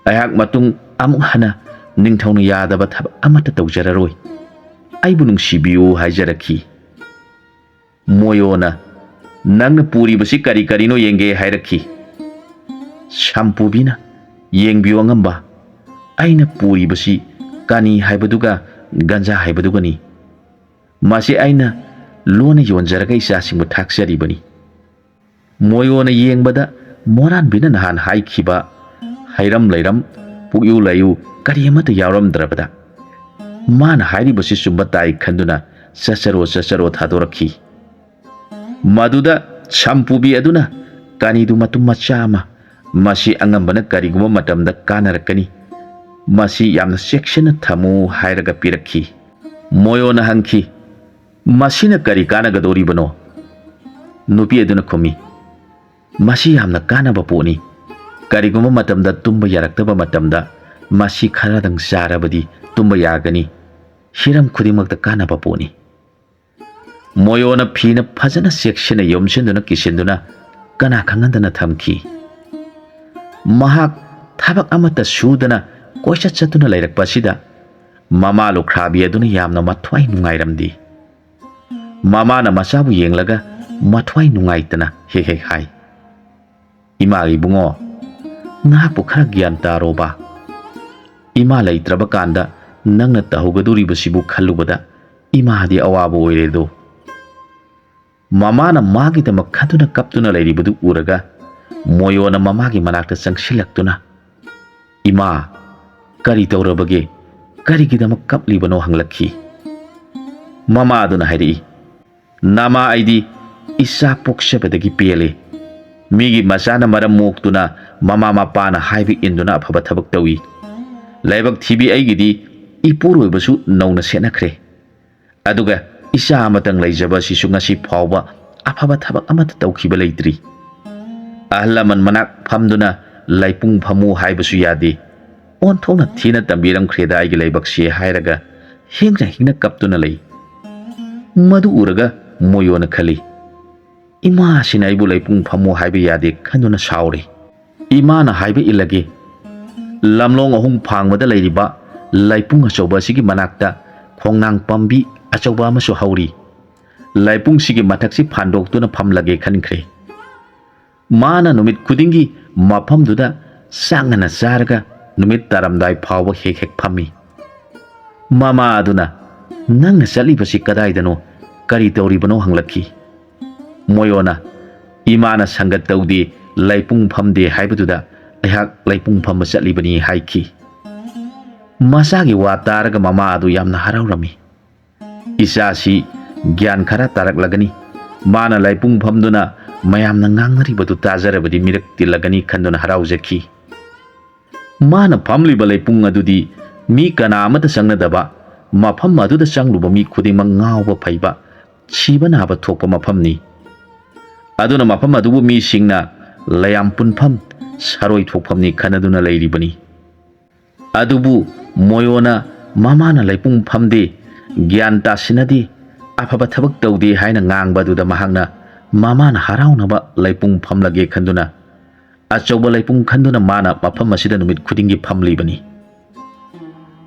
ꯑꯩꯍꯥꯛ ꯃꯇꯨꯡ ꯑꯃꯨꯛ ꯍꯟꯅ ꯅꯤꯡꯊꯧꯅ ꯌꯥꯗꯕ ꯊꯕꯛ ꯑꯃꯠꯇ ꯇꯧꯖꯔꯔꯣꯏ꯫ ꯑꯩꯕꯨ ꯅꯨꯡꯁꯤꯕꯤꯌꯨ" ꯍꯥꯏꯖꯔꯛꯈꯤ꯫ ꯃꯣꯌꯣꯅ "ꯅꯪꯅ ꯄꯨꯔꯤꯕꯁꯤ ꯀꯔꯤ ꯀꯔꯤꯅꯣ ꯌꯦꯡꯒꯦ" ꯍꯥꯏꯔꯛꯈꯤ꯫ ꯁꯝꯄꯨꯕꯤꯅ, "ꯌꯦꯡꯕꯤꯌꯨ ꯑꯉꯝꯕ, ꯑꯩꯅ ꯄꯨꯔꯤꯕꯁꯤ ꯀꯥꯅꯤ ꯍꯥꯏꯕꯗꯨꯒ ꯒꯟꯖꯥ ꯍꯥꯏꯕꯗꯨꯒꯅꯤ꯫ ꯃꯁꯤ ꯑꯩꯅ ꯂꯣꯟꯅ ꯌꯣꯟꯖꯔꯒ ꯏꯆꯥꯁꯤꯡꯕꯨ ꯊꯥꯛꯆꯔꯤꯕꯅꯤ꯫" ꯃꯣꯌꯣꯅ ꯌꯦꯡꯕꯗ ꯃꯣꯔꯥꯟꯕꯤꯅ ꯅꯍꯥꯟ ꯍꯥꯏꯈꯤꯕ ꯍꯩꯔꯝ ꯂꯩꯔꯝ, ꯄꯨꯛꯌꯨ ꯂꯥꯏꯌꯨ ꯀꯔꯤ ꯑꯃꯠꯇ ꯌꯥꯎꯔꯝꯗ꯭ꯔꯕꯗ, ꯃꯥꯅ ꯍꯥꯏꯔꯤꯕꯁꯤ ꯆꯨꯝꯕ ꯇꯥꯏ ꯈꯟꯗꯨꯅ ꯆꯠꯆꯔꯣ ꯆꯠꯆꯔꯣ ꯊꯥꯗꯣꯔꯛꯈꯤ꯫ ꯃꯗꯨꯗ ꯁꯝꯄꯨꯕꯤ ꯑꯗꯨꯅ ꯀꯥꯅꯤꯗꯨ ꯃꯇꯨꯝ ꯃꯆꯥ ꯑꯃ, "ꯃꯁꯤ ꯑꯉꯝꯕꯅ ꯀꯔꯤꯒꯨꯝꯕ ꯃꯇꯝꯗ ꯀꯥꯟꯅꯔꯛꯀꯅꯤ, ꯃꯁꯤ ꯌꯥꯝꯅ ꯆꯦꯛꯁꯤꯟꯅ ꯊꯝꯃꯨ" ꯍꯥꯏꯔꯒ ꯄꯤꯔꯛꯈꯤ꯫ ꯃꯣꯌꯣꯅ ꯍꯪꯈꯤ, "ꯃꯁꯤꯅ ꯀꯔꯤ ꯀꯥꯟꯅꯒꯗꯧꯔꯤꯕꯅꯣ?" ꯅꯨꯄꯤ ꯑꯗꯨꯅ ꯈꯨꯝꯃꯤ, "ꯃꯁꯤ ꯌꯥꯝꯅ ꯀꯥꯟꯅꯕ ꯄꯣꯠꯅꯤ꯫ ꯀꯔꯤꯒꯨꯝꯕ ꯃꯇꯝꯗ ꯇꯨꯝꯕ ꯌꯥꯔꯛꯇꯕ ꯃꯇꯝꯗ ꯃꯁꯤ ꯈꯔꯗꯪ ꯆꯥꯔꯕꯗꯤ ꯇꯨꯝꯕ ꯌꯥꯒꯅꯤ꯫ ꯍꯤꯔꯝ ꯈꯨꯗꯤꯡꯃꯛꯇ ꯀꯥꯟꯅꯕ ꯄꯣꯠꯅꯤ꯫" ꯃꯣꯌꯣꯅ ꯐꯤꯅ ꯐꯖꯅ ꯆꯦꯛꯁꯤꯟꯅ ꯌꯣꯝꯁꯤꯟꯗꯨꯅ ꯀꯤꯁꯤꯟꯗꯨꯅ ꯀꯅꯥ ꯈꯪꯍꯟꯗꯅ ꯊꯝꯈꯤ꯫ ꯃꯍꯥꯛ ꯊꯕꯛ ꯑꯃꯠꯇ ꯁꯨꯗꯅ ꯀꯣꯏꯆꯠ ꯆꯠꯇꯨꯅ ꯂꯩꯔꯛꯄ ꯑꯁꯤꯗ ꯃꯃꯥ ꯂꯨꯈ꯭ꯔꯥꯕꯤ ꯑꯗꯨꯅ ꯌꯥꯝꯅ ꯃꯊ꯭ꯋꯥꯏ ꯅꯨꯡꯉꯥꯏꯔꯝꯗꯦ꯫ ꯃꯃꯥꯅ ꯃꯆꯥꯕꯨ ꯌꯦꯡꯂꯒ ꯃꯊ꯭ꯋꯥꯏ ꯅꯨꯡꯉꯥꯏꯇꯅ ꯍꯦꯛ ꯍꯦꯛ ꯍꯥꯏ, "ꯏꯃꯥ ꯏꯕꯨꯡꯉꯣ, ꯉꯥꯏꯍꯥꯛꯄꯨ ꯈꯔ ꯒ꯭ꯌꯥꯟ ꯇꯥꯔꯣꯕ꯫ ꯏꯃꯥ ꯂꯩꯇ꯭ꯔꯕ ꯀꯥꯟꯗ ꯅꯪꯅ ꯇꯧꯍꯧꯒꯗꯧꯔꯤꯕꯁꯤꯕꯨ ꯈꯜꯂꯨꯕꯗ ꯏꯃꯥꯗꯤ ꯑꯋꯥꯕ ꯑꯣꯏꯔꯦꯗꯣ꯫" ꯃꯃꯥꯅ ꯃꯥꯒꯤꯗꯃꯛ ꯈꯟꯗꯨꯅ ꯀꯞꯇꯨꯅ ꯂꯩꯔꯤꯕꯗꯨ ꯎꯔꯒ ꯃꯣꯌꯣꯅ ꯃꯃꯥꯒꯤ ꯃꯅꯥꯛꯇ ꯆꯪꯁꯤꯜꯂꯛꯇꯨꯅ, "ꯏꯃꯥ, ꯀꯔꯤ ꯇꯧꯔꯕꯒꯦ? ꯀꯔꯤꯒꯤꯗꯃꯛ ꯀꯞꯂꯤꯕꯅꯣ?" ꯍꯪꯂꯛꯈꯤ꯫ ꯃꯃꯥ ꯑꯗꯨꯅ ꯍꯥꯏꯔꯛꯏ, "ꯅꯃꯥ ꯑꯩꯗꯤ ꯏꯆꯥ ꯄꯣꯛꯆꯕꯗꯒꯤ ꯄꯦꯜꯂꯦ꯫ ꯃꯤꯒꯤ ꯃꯆꯥꯅ ꯃꯔꯝ ꯃꯣꯛꯇꯨꯅ ꯃꯃꯥ ꯃꯄꯥꯅ ꯍꯥꯏꯕ ꯏꯟꯗꯨꯅ ꯑꯐꯕ ꯊꯕꯛ ꯇꯧꯏ꯫ ꯂꯥꯏꯕꯛ ꯊꯤꯕꯤ ꯑꯩꯒꯤꯗꯤ ꯏꯄꯨꯔꯣꯏꯕꯁꯨ ꯅꯧꯅ ꯁꯦꯠꯅꯈ꯭ꯔꯦ꯫ ꯑꯗꯨꯒ ꯏꯆꯥ ꯑꯃꯇꯪ ꯂꯩꯖꯕ ꯑꯁꯤꯁꯨ ꯉꯁꯤ ꯐꯥꯎꯕ ꯑꯐꯕ ꯊꯕꯛ ꯑꯃꯠꯇ ꯇꯧꯈꯤꯕ ꯂꯩꯇ꯭ꯔꯤ꯫ ꯑꯍꯜ ꯂꯃꯟ ꯃꯅꯥꯛ ꯐꯝꯗꯨꯅ ꯂꯩꯄꯨꯡ ꯐꯝꯃꯨ ꯍꯥꯏꯕꯁꯨ ꯌꯥꯗꯦ꯫ ꯑꯣꯟꯊꯣꯛꯅ ꯊꯤꯅ ꯇꯝꯕꯤꯔꯝꯈ꯭ꯔꯦꯗ ꯑꯩꯒꯤ ꯂꯥꯏꯕꯛꯁꯦ" ꯍꯥꯏꯔꯒ ꯍꯤꯡꯅ ꯍꯤꯡꯅ ꯀꯞꯇꯨꯅ ꯂꯩ꯫ ꯃꯗꯨ ꯎꯔꯒ ꯃꯣꯌꯣꯅ ꯈꯜꯂꯤ, "ꯏꯃꯥꯁꯤꯅ ꯑꯩꯕꯨ ꯂꯩꯄꯨꯡ ꯐꯝꯃꯨ ꯍꯥꯏꯕ ꯌꯥꯗꯦ ꯈꯟꯗꯨꯅ ꯁꯥꯎꯔꯦ꯫ ꯏꯃꯥꯅ ꯍꯥꯏꯕ ꯏꯜꯂꯒꯦ꯫" ꯂꯝꯂꯣꯡ ꯑꯍꯨꯝ ꯐꯥꯡꯕꯗ ꯂꯩꯔꯤꯕ ꯂꯩꯄꯨꯡ ꯑꯆꯧꯕ ꯑꯁꯤꯒꯤ ꯃꯅꯥꯛꯇ ꯈꯣꯡꯅꯥꯡ ꯄꯥꯝꯕꯤ ꯑꯆꯧꯕ ꯑꯃꯁꯨ ꯍꯧꯔꯤ꯫ ꯂꯩꯄꯨꯡꯁꯤꯒꯤ ꯃꯊꯛꯁꯤ ꯐꯥꯟꯗꯣꯛꯇꯨꯅ ꯐꯝꯂꯒꯦ ꯈꯟꯈ꯭ꯔꯦ꯫ ꯃꯥꯅ ꯅꯨꯃꯤꯠ ꯈꯨꯗꯤꯡꯒꯤ ꯃꯐꯝꯗꯨꯗ ꯆꯥꯛ ꯉꯟꯅ ꯆꯥꯔꯒ ꯅꯨꯃꯤꯠ ꯇꯥꯔꯝꯗꯥꯏ ꯐꯥꯎꯕ ꯍꯦꯛ ꯍꯦꯛ ꯐꯝꯃꯤ꯫ ꯃꯃꯥ ꯑꯗꯨꯅ, "ꯅꯪꯅ ꯆꯠꯂꯤꯕꯁꯤ ꯀꯗꯥꯏꯗꯅꯣ? ꯀꯔꯤ ꯇꯧꯔꯤꯕꯅꯣ?" ꯍꯪꯂꯛꯈꯤ꯫ ꯃꯣꯌꯣꯅ, "ꯏꯃꯥꯅ ꯁꯪꯒꯠ ꯇꯧꯗꯦ, ꯂꯩꯄꯨꯡ ꯐꯝꯗꯦ ꯍꯥꯏꯕꯗꯨꯗ ꯑꯩꯍꯥꯛ ꯂꯩꯄꯨꯡ ꯐꯝꯕ ꯆꯠꯂꯤꯕꯅꯤ" ꯍꯥꯏꯈꯤ꯫ ꯃꯆꯥꯒꯤ ꯋꯥ ꯇꯥꯔꯒ ꯃꯃꯥ ꯑꯗꯨ ꯌꯥꯝꯅ ꯍꯔꯥꯎꯔꯝꯃꯤ꯫ "ꯏꯆꯥꯁꯤ ꯒ꯭ꯌꯥꯟ ꯈꯔ ꯇꯥꯔꯛꯂꯒꯅꯤ, ꯃꯥꯅ ꯂꯩꯄꯨꯡ ꯐꯝꯗꯨꯅ ꯃꯌꯥꯝꯅ ꯉꯥꯡꯅꯔꯤꯕꯗꯨ ꯇꯥꯖꯔꯕꯗꯤ ꯃꯤꯔꯛ ꯇꯤꯜꯂꯒꯅꯤ" ꯈꯟꯗꯨꯅ ꯍꯔꯥꯎꯖꯈꯤ꯫ ꯃꯥꯅ ꯐꯝꯂꯤꯕ ꯂꯩꯄꯨꯡ ꯑꯗꯨꯗꯤ ꯃꯤ ꯀꯅꯥ ꯑꯃꯠꯇ ꯆꯪꯅꯗꯕ, ꯃꯐꯝ ꯑꯗꯨꯗ ꯆꯪꯂꯨꯕ ꯃꯤ ꯈꯨꯗꯤꯡꯃꯛ ꯉꯥꯎꯕ ꯐꯩꯕ, ꯁꯤꯕ ꯅꯥꯕ ꯊꯣꯛꯄ ꯃꯐꯝꯅꯤ꯫ ꯑꯗꯨꯅ ꯃꯐꯝ ꯑꯗꯨꯕꯨ ꯃꯤꯁꯤꯡꯅ ꯂꯩꯌꯥꯝ ꯄꯨꯟꯐꯝ, ꯁꯔꯣꯏ ꯊꯣꯛꯐꯝꯅꯤ ꯈꯟꯅꯗꯨꯅ ꯂꯩꯔꯤꯕꯅꯤ꯫ ꯑꯗꯨꯕꯨ ꯃꯣꯌꯣꯅ ꯃꯃꯥꯅ ꯂꯩꯄꯨꯡ ꯐꯝꯗꯦ, ꯒ꯭ꯌꯥꯟ ꯇꯥꯁꯤꯟꯅꯗꯦ, ꯑꯐꯕ ꯊꯕꯛ ꯇꯧꯗꯦ ꯍꯥꯏꯅ ꯉꯥꯡꯕ ꯑꯗꯨꯗ ꯃꯍꯥꯛꯅ ꯃꯃꯥꯅ ꯍꯔꯥꯎꯅꯕ ꯂꯩꯄꯨꯡ ꯐꯝꯂꯒꯦ ꯈꯟꯗꯨꯅ ꯑꯆꯧꯕ ꯂꯩꯄꯨꯡ ꯈꯟꯗꯨꯅ ꯃꯥꯅ ꯃꯐꯝ ꯑꯁꯤꯗ ꯅꯨꯃꯤꯠ ꯈꯨꯗꯤꯡꯒꯤ ꯐꯝꯂꯤꯕꯅꯤ꯫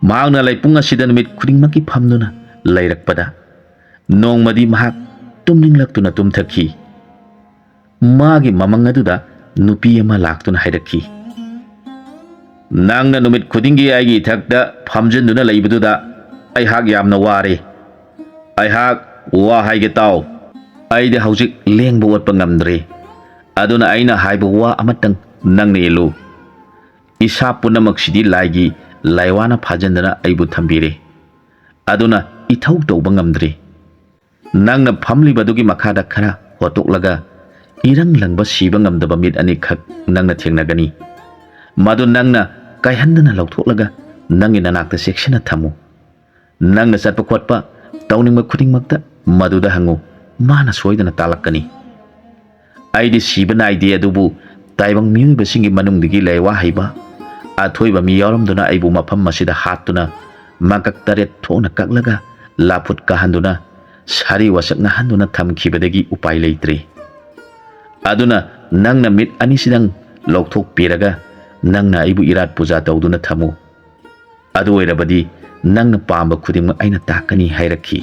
ꯃꯍꯥꯛꯅ ꯂꯩꯄꯨꯡ ꯑꯁꯤꯗ ꯅꯨꯃꯤꯠ ꯈꯨꯗꯤꯡꯃꯛꯀꯤ ꯐꯝꯗꯨꯅ ꯂꯩꯔꯛꯄꯗ ꯅꯣꯡꯃꯗꯤ ꯃꯍꯥꯛ ꯇꯨꯝꯅꯤꯡꯂꯛꯇꯨꯅ ꯇꯨꯝꯊꯈꯤ꯫ ꯃꯥꯒꯤ ꯃꯃꯪ ꯑꯗꯨꯗ ꯅꯨꯄꯤ ꯑꯃ ꯂꯥꯛꯇꯨꯅ ꯍꯥꯏꯔꯛꯈꯤ, "ꯅꯪꯅ ꯅꯨꯃꯤꯠ ꯈꯨꯗꯤꯡꯒꯤ ꯑꯩꯒꯤ ꯏꯊꯛꯇ ꯐꯝꯖꯤꯟꯗꯨꯅ ꯂꯩꯕꯗꯨꯗ ꯑꯩꯍꯥꯛ ꯌꯥꯝꯅ ꯋꯥꯔꯦ꯫ ꯑꯩꯍꯥꯛ ꯋꯥ ꯍꯥꯏꯒꯦ ꯇꯥꯎ꯫ ꯑꯩꯗꯤ ꯍꯧꯖꯤꯛ ꯂꯦꯡꯕ ꯑꯣꯠꯄ ꯉꯝꯗ꯭ꯔꯦ꯫ ꯑꯗꯨꯅ ꯑꯩꯅ ꯍꯥꯏꯕ ꯋꯥ ꯑꯃꯇꯪ ꯅꯪꯅ ꯏꯜꯂꯨ꯫ ꯏꯁꯥ ꯄꯨꯝꯅꯃꯛꯁꯤꯗꯤ ꯂꯥꯏꯒꯤ ꯂꯥꯏꯋꯥꯅ ꯐꯥꯖꯤꯟꯗꯅ ꯑꯩꯕꯨ ꯊꯝꯕꯤꯔꯦ꯫ ꯑꯗꯨꯅ ꯏꯊꯧ ꯇꯧꯕ ꯉꯝꯗ꯭ꯔꯦ꯫ ꯅꯪꯅ ꯐꯝꯂꯤꯕꯗꯨꯒꯤ ꯃꯈꯥꯗ ꯈꯔ ꯍꯣꯠꯇꯣꯛꯂꯒ ꯏꯔꯪ ꯂꯪꯕ ꯁꯤꯕ ꯉꯝꯗꯕ ꯃꯤꯠ ꯑꯅꯤꯈꯛ ꯅꯪꯅ ꯊꯦꯡꯅꯒꯅꯤ꯫ ꯃꯗꯨ ꯅꯪꯅ ꯀꯥꯏꯍꯟꯗꯅ ꯂꯧꯊꯣꯛꯂꯒ ꯅꯪꯒꯤ ꯅꯅꯥꯛꯇ ꯆꯦꯛꯁꯤꯟꯅ ꯊꯝꯃꯨ꯫ ꯅꯪꯅ ꯆꯠꯄ ꯈꯣꯠꯄ ꯇꯧꯅꯤꯡꯕ ꯈꯨꯗꯤꯡꯃꯛꯇ ꯃꯗꯨꯗ ꯍꯪꯉꯨ, ꯃꯥꯅ ꯁꯣꯏꯗꯅ ꯇꯥꯛꯂꯛꯀꯅꯤ꯫ ꯑꯩꯗꯤ ꯁꯤꯕ ꯅꯥꯏꯗꯦ, ꯑꯗꯨꯕꯨ ꯇꯥꯏꯕꯪ ꯃꯤꯑꯣꯏꯕꯁꯤꯡꯒꯤ ꯃꯅꯨꯡꯗꯒꯤ ꯂꯥꯏꯋꯥ ꯍꯩꯕ ꯑꯊꯣꯏꯕ ꯃꯤ ꯌꯥꯎꯔꯝꯗꯨꯅ ꯑꯩꯕꯨ ꯃꯐꯝ ꯑꯁꯤꯗ ꯍꯥꯠꯇꯨꯅ ꯃꯀꯛ ꯇꯔꯦꯠ ꯊꯣꯛꯅ ꯀꯛꯂꯒ ꯂꯥꯐꯨꯠ ꯀꯥꯍꯟꯗꯨꯅ ꯁꯥꯔꯤ ꯋꯥꯁꯛ ꯅꯥꯍꯟꯗꯨꯅ ꯊꯝꯈꯤꯕꯗꯒꯤ ꯎꯄꯥꯏ ꯂꯩꯇ꯭ꯔꯦ꯫ ꯑꯗꯨꯅ ꯅꯪꯅ ꯃꯤꯠ ꯑꯅꯤꯁꯤꯗꯪ ꯂꯧꯊꯣꯛꯄꯤꯔꯒ ꯅꯪꯅ ꯑꯩꯕꯨ ꯏꯔꯥꯠ ꯄꯨꯖꯥ ꯇꯧꯗꯨꯅ ꯊꯝꯃꯨ꯫ ꯑꯗꯨ ꯑꯣꯏꯔꯕꯗꯤ ꯅꯪꯅ ꯄꯥꯝꯕ ꯈꯨꯗꯤꯡꯃꯛ ꯑꯩꯅ ꯇꯥꯛꯀꯅꯤ" ꯍꯥꯏꯔꯛꯈꯤ꯫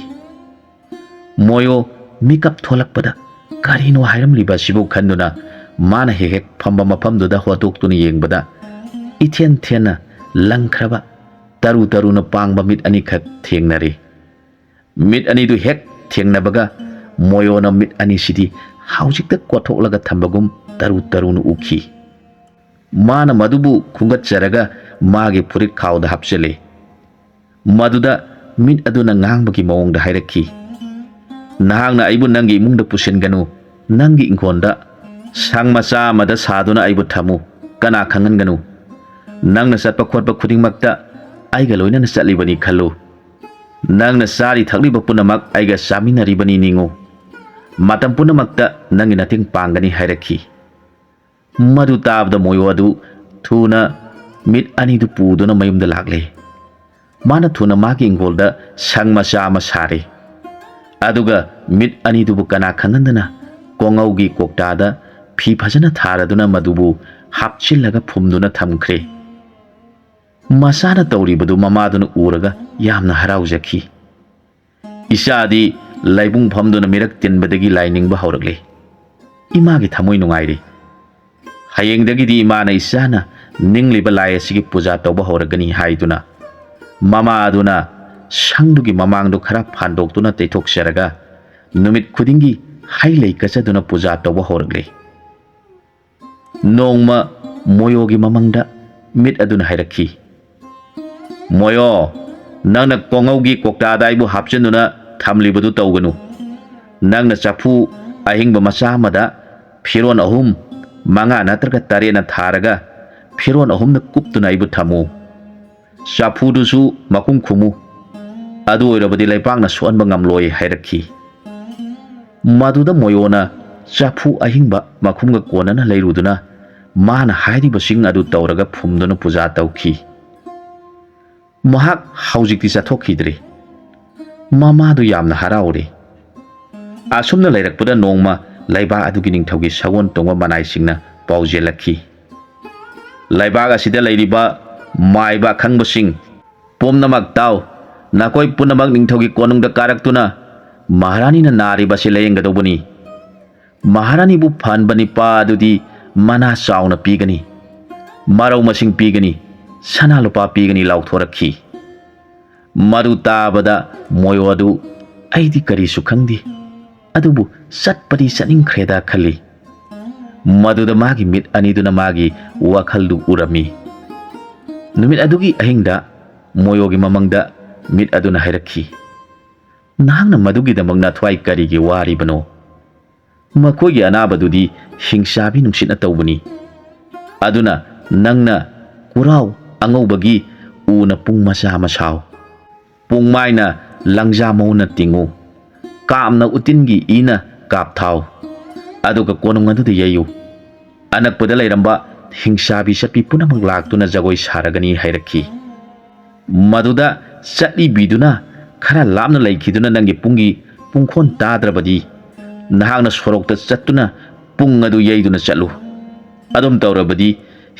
ꯃꯣꯌꯣ ꯃꯤꯀꯞ ꯊꯣꯛꯂꯛꯄꯗ ꯀꯔꯤꯅꯣ ꯍꯥꯏꯔꯝꯂꯤꯕ ꯑꯁꯤꯕꯨ ꯈꯟꯗꯨꯅ ꯃꯥꯅ ꯍꯦꯛ ꯍꯦꯛ ꯐꯝꯕ ꯃꯐꯝꯗꯨꯗ ꯍꯣꯠꯇꯣꯛꯇꯨꯅ ꯌꯦꯡꯕꯗ ꯏꯊꯦꯟ ꯊꯦꯟꯅ ꯂꯪꯈ꯭ꯔꯕ ꯇꯔꯨ ꯇꯔꯨꯅ ꯄꯥꯡꯕ ꯃꯤꯠ ꯑꯅꯤꯈꯛ ꯊꯦꯡꯅꯔꯦ꯫ ꯃꯤꯠ ꯑꯅꯤꯗꯨ ꯍꯦꯛ ꯊꯦꯡꯅꯕꯒ ꯃꯣꯌꯣꯅ ꯃꯤꯠ ꯑꯅꯤꯁꯤꯗꯤ ꯍꯧꯖꯤꯛꯇ ꯀꯣꯠꯊꯣꯛꯂꯒ ꯊꯝꯕꯒꯨꯝ ꯇꯔꯨ ꯇꯔꯨꯅ ꯎꯈꯤ꯫ ꯃꯥꯅ ꯃꯗꯨꯕꯨ ꯈꯨꯝꯒꯠꯆꯔꯒ ꯃꯥꯒꯤ ꯐꯨꯔꯤꯠ ꯈꯥꯎꯗ ꯍꯥꯞꯆꯤꯜꯂꯤ꯫ ꯃꯗꯨꯗ ꯃꯤꯠ ꯑꯗꯨꯅ ꯉꯥꯡꯕꯒꯤ ꯃꯑꯣꯡꯗ ꯍꯥꯏꯔꯛꯈꯤ, "ꯅꯍꯥꯛꯅ ꯑꯩꯕꯨ ꯅꯪꯒꯤ ꯏꯃꯨꯡꯗ ꯄꯨꯁꯤꯟꯒꯅꯨ, ꯅꯪꯒꯤ ꯏꯪꯈꯣꯜꯗ ꯁꯪ ꯃꯆꯥ ꯑꯃꯗ ꯁꯥꯗꯨꯅ ꯑꯩꯕꯨ ꯊꯝꯃꯨ, ꯀꯅꯥ ꯈꯪꯍꯟꯒꯅꯨ꯫ ꯅꯪꯅ ꯆꯠꯄ ꯈꯣꯠꯄ ꯈꯨꯗꯤꯡꯃꯛꯇ ꯑꯩꯒ ꯂꯣꯏꯅꯅ ꯆꯠꯂꯤꯕꯅꯤ ꯈꯜꯂꯨ꯫ ꯅꯪꯅ ꯆꯥꯔꯤ ꯊꯛꯂꯤꯕ ꯄꯨꯝꯅꯃꯛ ꯑꯩꯒ ꯆꯥꯃꯤꯟꯅꯔꯤꯕꯅꯤ ꯅꯤꯡꯉꯨ꯫ ꯃꯇꯝ ꯄꯨꯝꯅꯃꯛꯇ ꯅꯪꯒꯤ ꯃꯇꯦꯡ ꯄꯥꯡꯒꯅꯤ" ꯍꯥꯏꯔꯛꯈꯤ꯫ ꯃꯗꯨ ꯇꯥꯕꯗ ꯃꯣꯌꯣ ꯑꯗꯨ ꯊꯨꯅ ꯃꯤꯠ ꯑꯅꯤꯗꯨ ꯄꯨꯗꯨꯅ ꯃꯌꯨꯝꯗ ꯂꯥꯛꯂꯦ꯫ ꯃꯥꯅ ꯊꯨꯅ ꯃꯥꯒꯤ ꯏꯪꯈꯣꯜꯗ ꯁꯪ ꯃꯆꯥ ꯑꯃ ꯁꯥꯔꯦ꯫ ꯑꯗꯨꯒ ꯃꯤꯠ ꯑꯅꯤꯗꯨꯕꯨ ꯀꯅꯥ ꯈꯪꯍꯟꯗꯅ ꯀꯣꯉꯧꯒꯤ ꯀꯣꯛꯇꯥꯗ ꯐꯤ ꯐꯖꯅ ꯊꯥꯔꯗꯨꯅ ꯃꯗꯨꯕꯨ ꯍꯥꯞꯆꯤꯜꯂꯒ ꯐꯨꯝꯗꯨꯅ ꯊꯝꯈ꯭ꯔꯦ꯫ ꯃꯆꯥꯅ ꯇꯧꯔꯤꯕꯗꯨ ꯃꯃꯥꯗꯨꯅ ꯎꯔꯒ ꯌꯥꯝꯅ ꯍꯔꯥꯎꯖꯈꯤ꯫ ꯏꯆꯥꯗꯤ ꯂꯥꯏꯕꯨꯡ ꯐꯝꯗꯨꯅ ꯃꯤꯔꯛ ꯇꯤꯟꯕꯗꯒꯤ ꯂꯥꯏ ꯅꯤꯡꯕ ꯍꯧꯔꯛꯂꯦ꯫ ꯏꯃꯥꯒꯤ ꯊꯃꯣꯏ ꯅꯨꯡꯉꯥꯏꯔꯦ꯫ ꯍꯌꯦꯡꯗꯒꯤꯗꯤ ꯏꯃꯥꯅ ꯏꯆꯥꯅ ꯅꯤꯡꯂꯤꯕ ꯂꯥꯏ ꯑꯁꯤꯒꯤ ꯄꯨꯖꯥ ꯇꯧꯕ ꯍꯧꯔꯒꯅꯤ ꯍꯥꯏꯗꯨꯅ ꯃꯃꯥ ꯑꯗꯨꯅ ꯁꯪꯗꯨꯒꯤ ꯃꯃꯥꯡꯗꯨ ꯈꯔ ꯐꯥꯟꯗꯣꯛꯇꯨꯅ ꯇꯩꯊꯣꯛꯆꯔꯒ ꯅꯨꯃꯤꯠ ꯈꯨꯗꯤꯡꯒꯤ ꯍꯩ ꯂꯩ ꯀꯠꯆꯗꯨꯅ ꯄꯨꯖꯥ ꯇꯧꯕ ꯍꯧꯔꯛꯂꯦ꯫ ꯅꯣꯡꯃ ꯃꯣꯌꯣꯒꯤ ꯃꯃꯥꯡꯗ ꯃꯤꯠ ꯑꯗꯨꯅ ꯍꯥꯏꯔꯛꯈꯤ, "ꯃꯣꯌꯣ, ꯅꯪꯅ ꯀꯣꯉꯧꯒꯤ ꯀꯣꯛꯇꯥꯗ ꯑꯩꯕꯨ ꯍꯥꯞꯆꯤꯟꯗꯨꯅ ꯊꯝꯂꯤꯕꯗꯨ ꯇꯧꯒꯅꯨ꯫ ꯅꯪꯅ ꯆꯐꯨ ꯑꯍꯤꯡꯕ ꯃꯆꯥ ꯑꯃꯗ ꯐꯤꯔꯣꯟ ꯑꯍꯨꯝ, ꯃꯉꯥ ꯅꯠꯇ꯭ꯔꯒ ꯇꯔꯦꯠꯅ ꯊꯥꯔꯒ ꯐꯤꯔꯣꯟ ꯑꯍꯨꯝꯅ ꯀꯨꯞꯇꯨꯅ ꯑꯩꯕꯨ ꯊꯝꯃꯨ꯫ ꯆꯐꯨꯗꯨꯁꯨ ꯃꯈꯨꯝ ꯈꯨꯝꯃꯨ꯫ ꯑꯗꯨ ꯑꯣꯏꯔꯕꯗꯤ ꯂꯩꯄꯥꯛꯅ ꯁꯣꯛꯍꯟꯕ ꯉꯝꯂꯣꯏ" ꯍꯥꯏꯔꯛꯈꯤ꯫ ꯃꯗꯨꯗ ꯃꯣꯌꯣꯅ ꯆꯐꯨ ꯑꯍꯤꯡꯕ ꯃꯈꯨꯝꯒ ꯀꯣꯟꯅꯅ ꯂꯩꯔꯨꯗꯨꯅ ꯃꯥꯅ ꯍꯥꯏꯔꯤꯕꯁꯤꯡ ꯑꯗꯨ ꯇꯧꯔꯒ ꯐꯨꯝꯗꯨꯅ ꯄꯨꯖꯥ ꯇꯧꯈꯤ꯫ ꯃꯍꯥꯛ ꯍꯧꯖꯤꯛꯇꯤ ꯆꯠꯊꯣꯛꯈꯤꯗ꯭ꯔꯦ꯫ ꯃꯃꯥꯗꯨ ꯌꯥꯝꯅ ꯍꯔꯥꯎꯔꯦ꯫ ꯑꯁꯨꯝꯅ ꯂꯩꯔꯛꯄꯗ ꯅꯣꯡꯃ ꯂꯩꯕꯥꯛ ꯑꯗꯨꯒꯤ ꯅꯤꯡꯊꯧꯒꯤ ꯁꯒꯣꯜ ꯇꯣꯡꯕ ꯃꯅꯥꯏꯁꯤꯡꯅ ꯄꯥꯎꯖꯦꯜꯂꯛꯈꯤ, "ꯂꯩꯕꯥꯛ ꯑꯁꯤꯗ ꯂꯩꯔꯤꯕ ꯃꯥꯏꯕ ꯑꯈꯪꯕꯁꯤꯡ ꯄꯨꯝꯅꯃꯛ ꯇꯥꯎ꯫ ꯅꯈꯣꯏ ꯄꯨꯝꯅꯃꯛ ꯅꯤꯡꯊꯧꯒꯤ ꯀꯣꯅꯨꯡꯗ ꯀꯥꯔꯛꯇꯨꯅ "ꯃꯍꯥꯔꯥꯅꯤꯅ ꯅꯥꯔꯤꯕꯁꯤ ꯂꯥꯌꯦꯡꯒꯗꯧꯕꯅꯤ꯫ ꯃꯍꯥꯔꯥꯅꯤꯕꯨ ꯐꯍꯟꯕ ꯅꯤꯄꯥ ꯑꯗꯨꯗꯤ ꯃꯅꯥ ꯆꯥꯎꯅ ꯄꯤꯒꯅꯤ, ꯃꯔꯧ ꯃꯁꯤꯡ ꯄꯤꯒꯅꯤ, ꯁꯅꯥ ꯂꯨꯄꯥ ꯄꯤꯒꯅꯤ" ꯂꯥꯎꯊꯣꯔꯛꯈꯤ꯫ ꯃꯗꯨ ꯇꯥꯕꯗ ꯃꯣꯌꯣ ꯑꯗꯨ "ꯑꯩꯗꯤ ꯀꯔꯤꯁꯨ ꯈꯪꯗꯦ, ꯑꯗꯨꯕꯨ ꯆꯠꯄꯗꯤ ꯆꯠꯅꯤꯡꯈ꯭ꯔꯦꯗ" ꯈꯜꯂꯤ꯫ ꯃꯗꯨꯗ ꯃꯥꯒꯤ ꯃꯤꯠ ꯑꯅꯤꯗꯨꯅ ꯃꯥꯒꯤ ꯋꯥꯈꯜꯗꯨ ꯎꯔꯝꯃꯤ꯫ ꯅꯨꯃꯤꯠ ꯑꯗꯨꯒꯤ ꯑꯍꯤꯡꯗ ꯃꯣꯌꯣꯒꯤ ꯃꯃꯪꯗ ꯃꯤꯠ ꯑꯗꯨꯅ ꯍꯥꯏꯔꯛꯈꯤ, "ꯅꯍꯥꯛꯅ ꯃꯗꯨꯒꯤꯗꯃꯛ ꯅꯊ꯭ꯋꯥꯏ ꯀꯔꯤꯒꯤ ꯋꯥꯔꯤꯕꯅꯣ? ꯃꯈꯣꯏꯒꯤ ꯑꯅꯥꯕꯗꯨꯗꯤ ꯍꯤꯡꯆꯥꯕꯤ ꯅꯨꯡꯁꯤꯠꯅ ꯇꯧꯕꯅꯤ꯫ ꯑꯗꯨꯅ ꯅꯪꯅ ꯀꯨꯔꯥꯎ ꯑꯉꯧꯕꯒꯤ ꯎꯅ ꯄꯨꯡ ꯃꯆꯥ ꯑꯃ ꯁꯥꯎ꯫ ꯄꯨꯡꯃꯥꯏꯅ ꯂꯪꯖꯥ ꯃꯎꯟꯅ ꯇꯤꯡꯉꯨ꯫ ꯀꯥꯞꯅ ꯎꯇꯤꯟꯒꯤ ꯏꯅ ꯀꯥꯞꯊꯥꯎ꯫ ꯑꯗꯨꯒ ꯀꯣꯅꯨꯡ ꯑꯗꯨꯗ ꯌꯩꯌꯨ꯫ ꯑꯅꯛꯄꯗ ꯂꯩꯔꯝꯕ ꯍꯤꯡꯆꯥꯕꯤ ꯆꯠꯄꯤ ꯄꯨꯝꯅꯃꯛ ꯂꯥꯛꯇꯨꯅ ꯖꯒꯣꯏ ꯁꯥꯔꯒꯅꯤ" ꯍꯥꯏꯔꯛꯈꯤ꯫ ꯃꯗꯨꯗ ꯆꯠꯂꯤꯕꯤꯗꯨꯅ ꯈꯔ ꯂꯥꯞꯅ ꯂꯩꯈꯤꯗꯨꯅ ꯅꯪꯒꯤ ꯄꯨꯡꯒꯤ ꯄꯨꯡꯈꯣꯟ ꯇꯥꯗ꯭ꯔꯕꯗꯤ ꯅꯍꯥꯛꯅ ꯁꯣꯔꯣꯛꯇ ꯆꯠꯇꯨꯅ ꯄꯨꯡ ꯑꯗꯨ ꯌꯩꯗꯨꯅ ꯆꯠꯂꯨ꯫ ꯑꯗꯨꯝ ꯇꯧꯔꯕꯗꯤ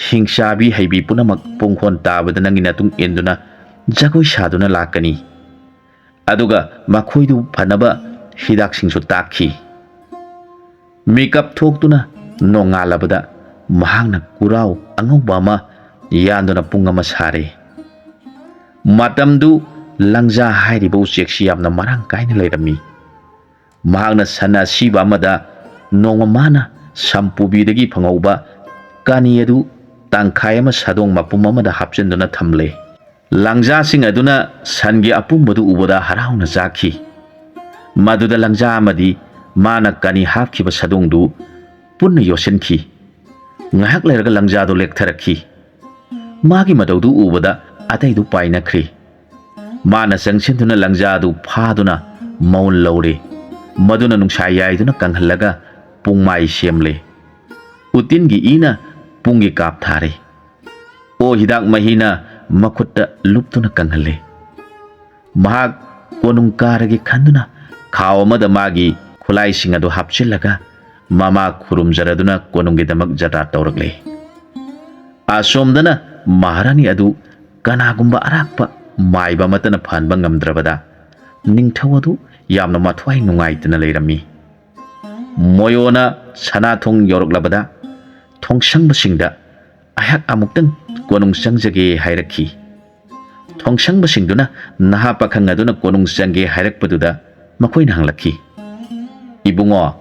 ꯍꯤꯡꯆꯥꯕꯤ ꯍꯩꯕꯤ ꯄꯨꯝꯅꯃꯛ ꯄꯨꯡꯈꯣꯟ ꯇꯥꯕꯗ ꯅꯪꯒꯤ ꯅꯇꯨꯡ ꯏꯟꯗꯨꯅ ꯖꯒꯣꯏ ꯁꯥꯗꯨꯅ ꯂꯥꯛꯀꯅꯤ꯫ ꯑꯗꯨꯒ ꯃꯈꯣꯏꯗꯨ ꯐꯅꯕ ꯍꯤꯗꯥꯛꯁꯤꯡꯁꯨ ꯇꯥꯛꯈꯤ꯫ ꯃꯤꯀꯞ ꯊꯣꯛꯇꯨꯅ ꯅꯣꯡꯉꯥꯜꯂꯕꯗ ꯃꯍꯥꯛꯅ ꯀꯨꯔꯥꯎ ꯑꯉꯧꯕ ꯑꯃ ꯌꯥꯟꯗꯨꯅ ꯄꯨꯡ ꯑꯃ ꯁꯥꯔꯦ꯫ ꯃꯇꯝꯗꯨ ꯂꯪꯖꯥ ꯍꯥꯏꯔꯤꯕ ꯎꯆꯦꯛꯁꯤ ꯌꯥꯝꯅ ꯃꯔꯥꯡ ꯀꯥꯏꯅ ꯂꯩꯔꯝꯃꯤ꯫ ꯃꯍꯥꯛꯅ ꯁꯟ ꯑꯁꯤꯕ ꯑꯃꯗ ꯅꯣꯡꯃ ꯃꯥꯅ ꯁꯝꯄꯨꯕꯤꯗꯒꯤ ꯐꯪꯍꯧꯕ ꯀꯥꯅꯤ ꯑꯗꯨ ꯇꯪꯈꯥꯏ ꯑꯃ ꯁꯥꯗꯣꯡ ꯃꯄꯨꯝ ꯑꯃꯗ ꯍꯥꯞꯆꯤꯟꯗꯨꯅ ꯊꯝꯂꯦ꯫ ꯂꯪꯖꯥꯁꯤꯡ ꯑꯗꯨꯅ ꯁꯟꯒꯤ ꯑꯄꯨꯝꯕꯗꯨ ꯎꯕꯗ ꯍꯔꯥꯎꯅ ꯆꯥꯈꯤ꯫ ꯃꯗꯨꯗ ꯂꯪꯖꯥ ꯑꯃꯗꯤ ꯃꯥꯅ ꯀꯥꯅꯤ ꯍꯥꯞꯈꯤꯕ ꯁꯥꯗꯣꯡꯗꯨ ꯄꯨꯟꯅ ꯌꯣꯠꯁꯤꯟꯈꯤ꯫ ꯉꯥꯏꯍꯥꯛ ꯂꯩꯔꯒ ꯂꯪꯖꯥꯗꯨ ꯂꯦꯛꯊꯔꯛꯈꯤ꯫ ꯃꯥꯒꯤ ꯃꯇꯧꯗꯨ ꯎꯕꯗ ꯑꯇꯩꯗꯨ ꯄꯥꯏꯅꯈ꯭ꯔꯦ꯫ ꯃꯥꯅ ꯆꯪꯁꯤꯟꯗꯨꯅ ꯂꯪꯖꯥꯗꯨ ꯐꯥꯗꯨꯅ ꯃꯎꯟ ꯂꯧꯔꯦ꯫ ꯃꯗꯨꯅ ꯅꯨꯡꯁꯥ ꯌꯥꯏꯗꯨꯅ ꯀꯪꯍꯜꯂꯒ ꯄꯨꯡꯃꯥꯏ ꯁꯦꯝꯂꯦ꯫ ꯎꯇꯤꯟꯒꯤ ꯏꯅ ꯄꯨꯡꯒꯤ ꯀꯥꯞ ꯊꯥꯔꯦ꯫ ꯑꯣ ꯍꯤꯗꯥꯛ ꯃꯍꯤꯅ ꯃꯈꯨꯠꯇ ꯂꯨꯞꯇꯨꯅ ꯀꯪꯍꯜꯂꯦ꯫ ꯃꯍꯥꯛ ꯀꯣꯅꯨꯡ ꯀꯥꯔꯒꯦ ꯈꯟꯗꯨꯅ ꯈꯥꯎ ꯑꯃꯗ ꯃꯥꯒꯤ ꯈꯨꯠꯂꯥꯏꯁꯤꯡ ꯑꯗꯨ ꯍꯥꯞꯆꯤꯜꯂꯒ ꯃꯃꯥ ꯈꯨꯔꯨꯝꯖꯔꯗꯨꯅ ꯀꯣꯅꯨꯡꯒꯤꯗꯃꯛ ꯖꯇ꯭ꯔꯥ ꯇꯧꯔꯛꯂꯦ꯫ ꯑꯁꯣꯝꯗꯅ ꯃꯍꯥꯔꯥꯅꯤ ꯑꯗꯨ ꯀꯅꯥꯒꯨꯝꯕ ꯑꯔꯥꯛꯄ ꯃꯥꯏꯕ ꯑꯃꯠꯇꯅ ꯐꯍꯟꯕ ꯉꯝꯗ꯭ꯔꯕꯗ ꯅꯤꯡꯊꯧ ꯑꯗꯨ ꯌꯥꯝꯅ ꯃꯊ꯭ꯋꯥꯏ ꯅꯨꯡꯉꯥꯏꯇꯅ ꯂꯩꯔꯝꯃꯤ꯫ ꯃꯣꯌꯣꯅ ꯁꯅꯥꯊꯣꯡ ꯌꯧꯔꯛꯂꯕꯗ ꯊꯣꯡꯁꯪꯕꯁꯤꯡꯗ "ꯑꯩꯍꯥꯛ ꯑꯃꯨꯛꯇꯪ ꯀꯣꯅꯨꯡ ꯆꯪꯖꯒꯦ" ꯍꯥꯏꯔꯛꯈꯤ꯫ ꯊꯣꯡꯁꯪꯕꯁꯤꯡꯗꯨꯅ ꯅꯍꯥ ꯄꯥꯈꯪ ꯑꯗꯨꯅ ꯀꯣꯅꯨꯡ ꯆꯪꯒꯦ ꯍꯥꯏꯔꯛꯄꯗꯨꯗ ꯃꯈꯣꯏꯅ ꯍꯪꯂꯛꯈꯤ, "ꯏꯕꯨꯡꯉꯣ,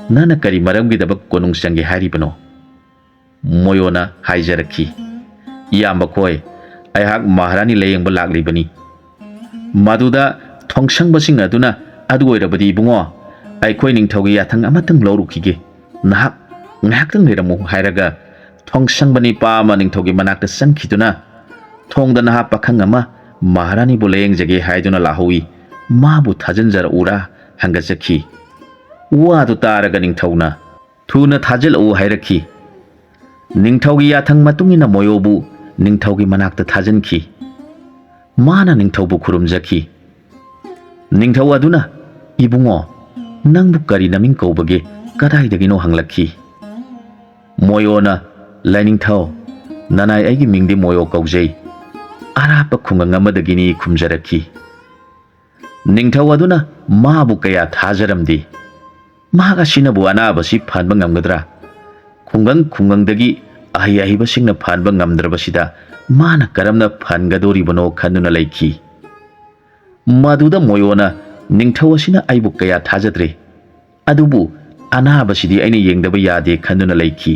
ꯅꯪꯅ ꯀꯔꯤ ꯃꯔꯝꯒꯤꯗꯃꯛ ꯀꯣꯅꯨꯡ ꯆꯪꯒꯦ ꯍꯥꯏꯔꯤꯕꯅꯣ?" ꯃꯣꯌꯣꯅ ꯍꯥꯏꯖꯔꯛꯈꯤ, "ꯏꯌꯥꯝꯕ ꯈꯣꯏ, ꯑꯩꯍꯥꯛ ꯃꯍꯥꯔꯥꯅꯤ ꯂꯥꯌꯦꯡꯕ ꯂꯥꯛꯂꯤꯕꯅꯤ꯫" ꯃꯗꯨꯗ ꯊꯣꯡꯁꯪꯕꯁꯤꯡ ꯑꯗꯨꯅ, "ꯑꯗꯨ ꯑꯣꯏꯔꯕꯗꯤ ꯏꯕꯨꯡꯉꯣ, ꯑꯩꯈꯣꯏ ꯅꯤꯡꯊꯧꯒꯤ ꯌꯥꯊꯪ ꯑꯃꯇꯪ ꯂꯧꯔꯨꯈꯤꯒꯦ, ꯅꯍꯥꯛ ꯉꯥꯏꯍꯥꯛꯇꯪ ꯂꯩꯔꯝꯃꯨ" ꯍꯥꯏꯔꯒ ꯊꯣꯡꯁꯪꯕ ꯅꯤꯄꯥ ꯑꯃ ꯅꯤꯡꯊꯧꯒꯤ ꯃꯅꯥꯛꯇ ꯆꯪꯈꯤꯗꯨꯅ ꯊꯣꯡꯗ ꯅꯍꯥ ꯄꯥꯈꯪ ꯑꯃ ꯃꯍꯥꯔꯥꯅꯤꯕꯨ ꯂꯥꯌꯦꯡꯖꯒꯦ ꯍꯥꯏꯗꯨꯅ ꯂꯥꯛꯍꯧꯏ, ꯃꯥꯕꯨ ꯊꯥꯖꯤꯟꯖꯔꯛꯎꯔꯥ ꯍꯪꯒꯠꯆꯈꯤ꯫ ꯋꯥꯗꯨ ꯇꯥꯔꯒ ꯅꯤꯡꯊꯧꯅ, "ꯊꯨꯅ ꯊꯥꯖꯤꯜꯂꯛꯎ" ꯍꯥꯏꯔꯛꯈꯤ꯫ ꯅꯤꯡꯊꯧꯒꯤ ꯌꯥꯊꯪ ꯃꯇꯨꯡ ꯏꯟꯅ ꯃꯣꯌꯣꯕꯨ ꯅꯤꯡꯊꯧꯒꯤ ꯃꯅꯥꯛꯇ ꯊꯥꯖꯤꯟꯈꯤ꯫ ꯃꯥꯅ ꯅꯤꯡꯊꯧꯕꯨ ꯈꯨꯔꯨꯝꯖꯈꯤ꯫ ꯅꯤꯡꯊꯧ ꯑꯗꯨꯅ, "ꯏꯕꯨꯡꯉꯣ, ꯅꯪꯕꯨ ꯀꯔꯤ ꯅꯃꯤꯡ ꯀꯧꯕꯒꯦ, ꯀꯗꯥꯏꯗꯒꯤꯅꯣ?" ꯍꯪꯂꯛꯈꯤ꯫ ꯃꯣꯌꯣꯅ, "ꯂꯥꯏꯅꯤꯡꯊꯧ, ꯅꯅꯥꯏ ꯑꯩꯒꯤ ꯃꯤꯡꯗꯤ ꯃꯣꯌꯣ ꯀꯧꯖꯩ, ꯑꯔꯥꯞꯄ ꯈꯨꯡꯒꯪ ꯑꯃꯗꯒꯤꯅꯤ" ꯈꯨꯝꯖꯔꯛꯈꯤ꯫ ꯅꯤꯡꯊꯧ ꯑꯗꯨꯅ ꯃꯥꯕꯨ ꯀꯌꯥ ꯊꯥꯖꯔꯝꯗꯦ꯫ ꯃꯍꯥꯛ ꯑꯁꯤꯅꯕꯨ ꯑꯅꯥꯕꯁꯤ ꯐꯍꯟꯕ ꯉꯝꯒꯗ꯭ꯔꯥ? ꯈꯨꯡꯒꯪ ꯈꯨꯡꯒꯪꯗꯒꯤ ꯑꯍꯩ ꯑꯍꯩꯕꯁꯤꯡꯅ ꯐꯍꯟꯕ ꯉꯝꯗ꯭ꯔꯕꯁꯤꯗ ꯃꯥꯅ ꯀꯔꯝꯅ ꯐꯍꯟꯒꯗꯧꯔꯤꯕꯅꯣ ꯈꯟꯗꯨꯅ ꯂꯩꯈꯤ꯫ ꯃꯗꯨꯗ ꯃꯣꯌꯣꯅ, "ꯅꯤꯡꯊꯧ ꯑꯁꯤꯅ ꯑꯩꯕꯨ ꯀꯌꯥ ꯊꯥꯖꯗ꯭ꯔꯦ, ꯑꯗꯨꯕꯨ ꯑꯅꯥꯕꯁꯤꯗꯤ ꯑꯩꯅ ꯌꯦꯡꯗꯕ ꯌꯥꯗꯦ" ꯈꯟꯗꯨꯅ ꯂꯩꯈꯤ꯫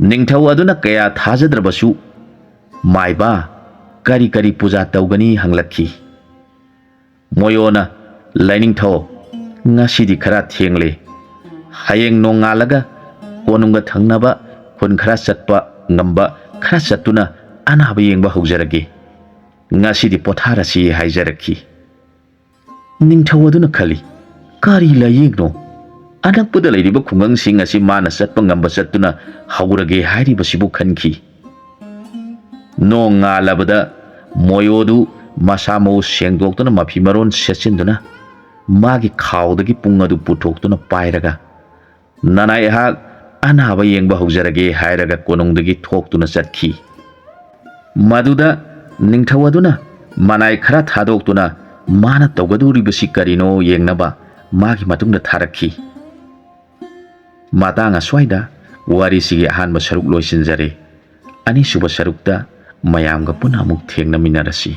ꯅꯤꯡꯊꯧ ꯑꯗꯨꯅ ꯀꯌꯥ ꯊꯥꯖꯗ꯭ꯔꯕꯁꯨ, "ꯃꯥꯏꯕ, ꯀꯔꯤ ꯀꯔꯤ ꯄꯨꯖꯥ ꯇꯧꯒꯅꯤ?" ꯍꯪꯂꯛꯈꯤ꯫ ꯃꯣꯌꯣꯅ, "ꯂꯥꯏꯅꯤꯡꯊꯧ, ꯉꯁꯤꯗꯤ ꯈꯔ ꯊꯦꯡꯂꯦ꯫ ꯍꯌꯦꯡ ꯅꯣꯡꯉꯥꯜꯂꯒ ꯀꯣꯅꯨꯡꯒ ꯊꯪꯅꯕ ꯈꯨꯟ ꯈꯔ ꯆꯠꯄ ꯉꯝꯕ ꯈꯔ ꯆꯠꯇꯨꯅ ꯑꯅꯥꯕ ꯌꯦꯡꯕ ꯍꯧꯖꯔꯒꯦ꯫ ꯉꯁꯤꯗꯤ ꯄꯣꯊꯥꯔꯁꯤ" ꯍꯥꯏꯖꯔꯛꯈꯤ꯫ ꯅꯤꯡꯊꯧ ꯑꯗꯨꯅ ꯈꯜꯂꯤ, "ꯀꯔꯤ ꯂꯥꯏꯌꯦꯡꯅꯣ? ꯑꯅꯛꯄꯗ ꯂꯩꯔꯤꯕ ꯈꯨꯡꯒꯪꯁꯤꯡ ꯑꯁꯤ ꯃꯥꯅ ꯆꯠꯄ ꯉꯝꯕ ꯆꯠꯇꯨꯅ ꯍꯧꯔꯒꯦ ꯍꯥꯏꯔꯤꯕꯁꯤꯕꯨ" ꯈꯟꯈꯤ꯫ ꯅꯣꯡ ꯉꯥꯜꯂꯕꯗ ꯃꯣꯌꯣꯗꯨ ꯃꯁꯥ ꯃꯎ ꯁꯦꯡꯗꯣꯛꯇꯨꯅ ꯃꯐꯤ ꯃꯔꯣꯟ ꯁꯦꯠꯆꯤꯟꯗꯨꯅ ꯃꯥꯒꯤ ꯈꯥꯎꯗꯒꯤ ꯄꯨꯡ ꯑꯗꯨ ꯄꯨꯊꯣꯛꯇꯨꯅ ꯄꯥꯏꯔꯒ, "ꯅꯅꯥꯏ ꯑꯩꯍꯥꯛ ꯑꯅꯥꯕ ꯌꯦꯡꯕ ꯍꯧꯖꯔꯒꯦ" ꯍꯥꯏꯔꯒ ꯀꯣꯅꯨꯡꯗꯒꯤ ꯊꯣꯛꯇꯨꯅ ꯆꯠꯈꯤ꯫ ꯃꯗꯨꯗ ꯅꯤꯡꯊꯧ ꯑꯗꯨꯅ ꯃꯅꯥꯏ ꯈꯔ ꯊꯥꯗꯣꯛꯇꯨꯅ ꯃꯥꯅ ꯇꯧꯒꯗꯧꯔꯤꯕꯁꯤ ꯀꯔꯤꯅꯣ ꯌꯦꯡꯅꯕ ꯃꯥꯒꯤ ꯃꯇꯨꯡꯗ ꯊꯥꯔꯛꯈꯤ꯫ ꯃꯇꯥꯡ ꯑꯁ꯭ꯋꯥꯏꯗ ꯋꯥꯔꯤꯁꯤꯒꯤ ꯑꯍꯥꯟꯕ ꯁꯔꯨꯛ ꯂꯣꯏꯁꯤꯟꯖꯔꯦ꯫ ꯑꯅꯤꯁꯨꯕ ꯁꯔꯨꯛꯇ ꯃꯌꯥꯝꯒ ꯄꯨꯟꯅ ꯑꯃꯨꯛ ꯊꯦꯡꯅꯃꯤꯟꯅꯔꯁꯤ꯫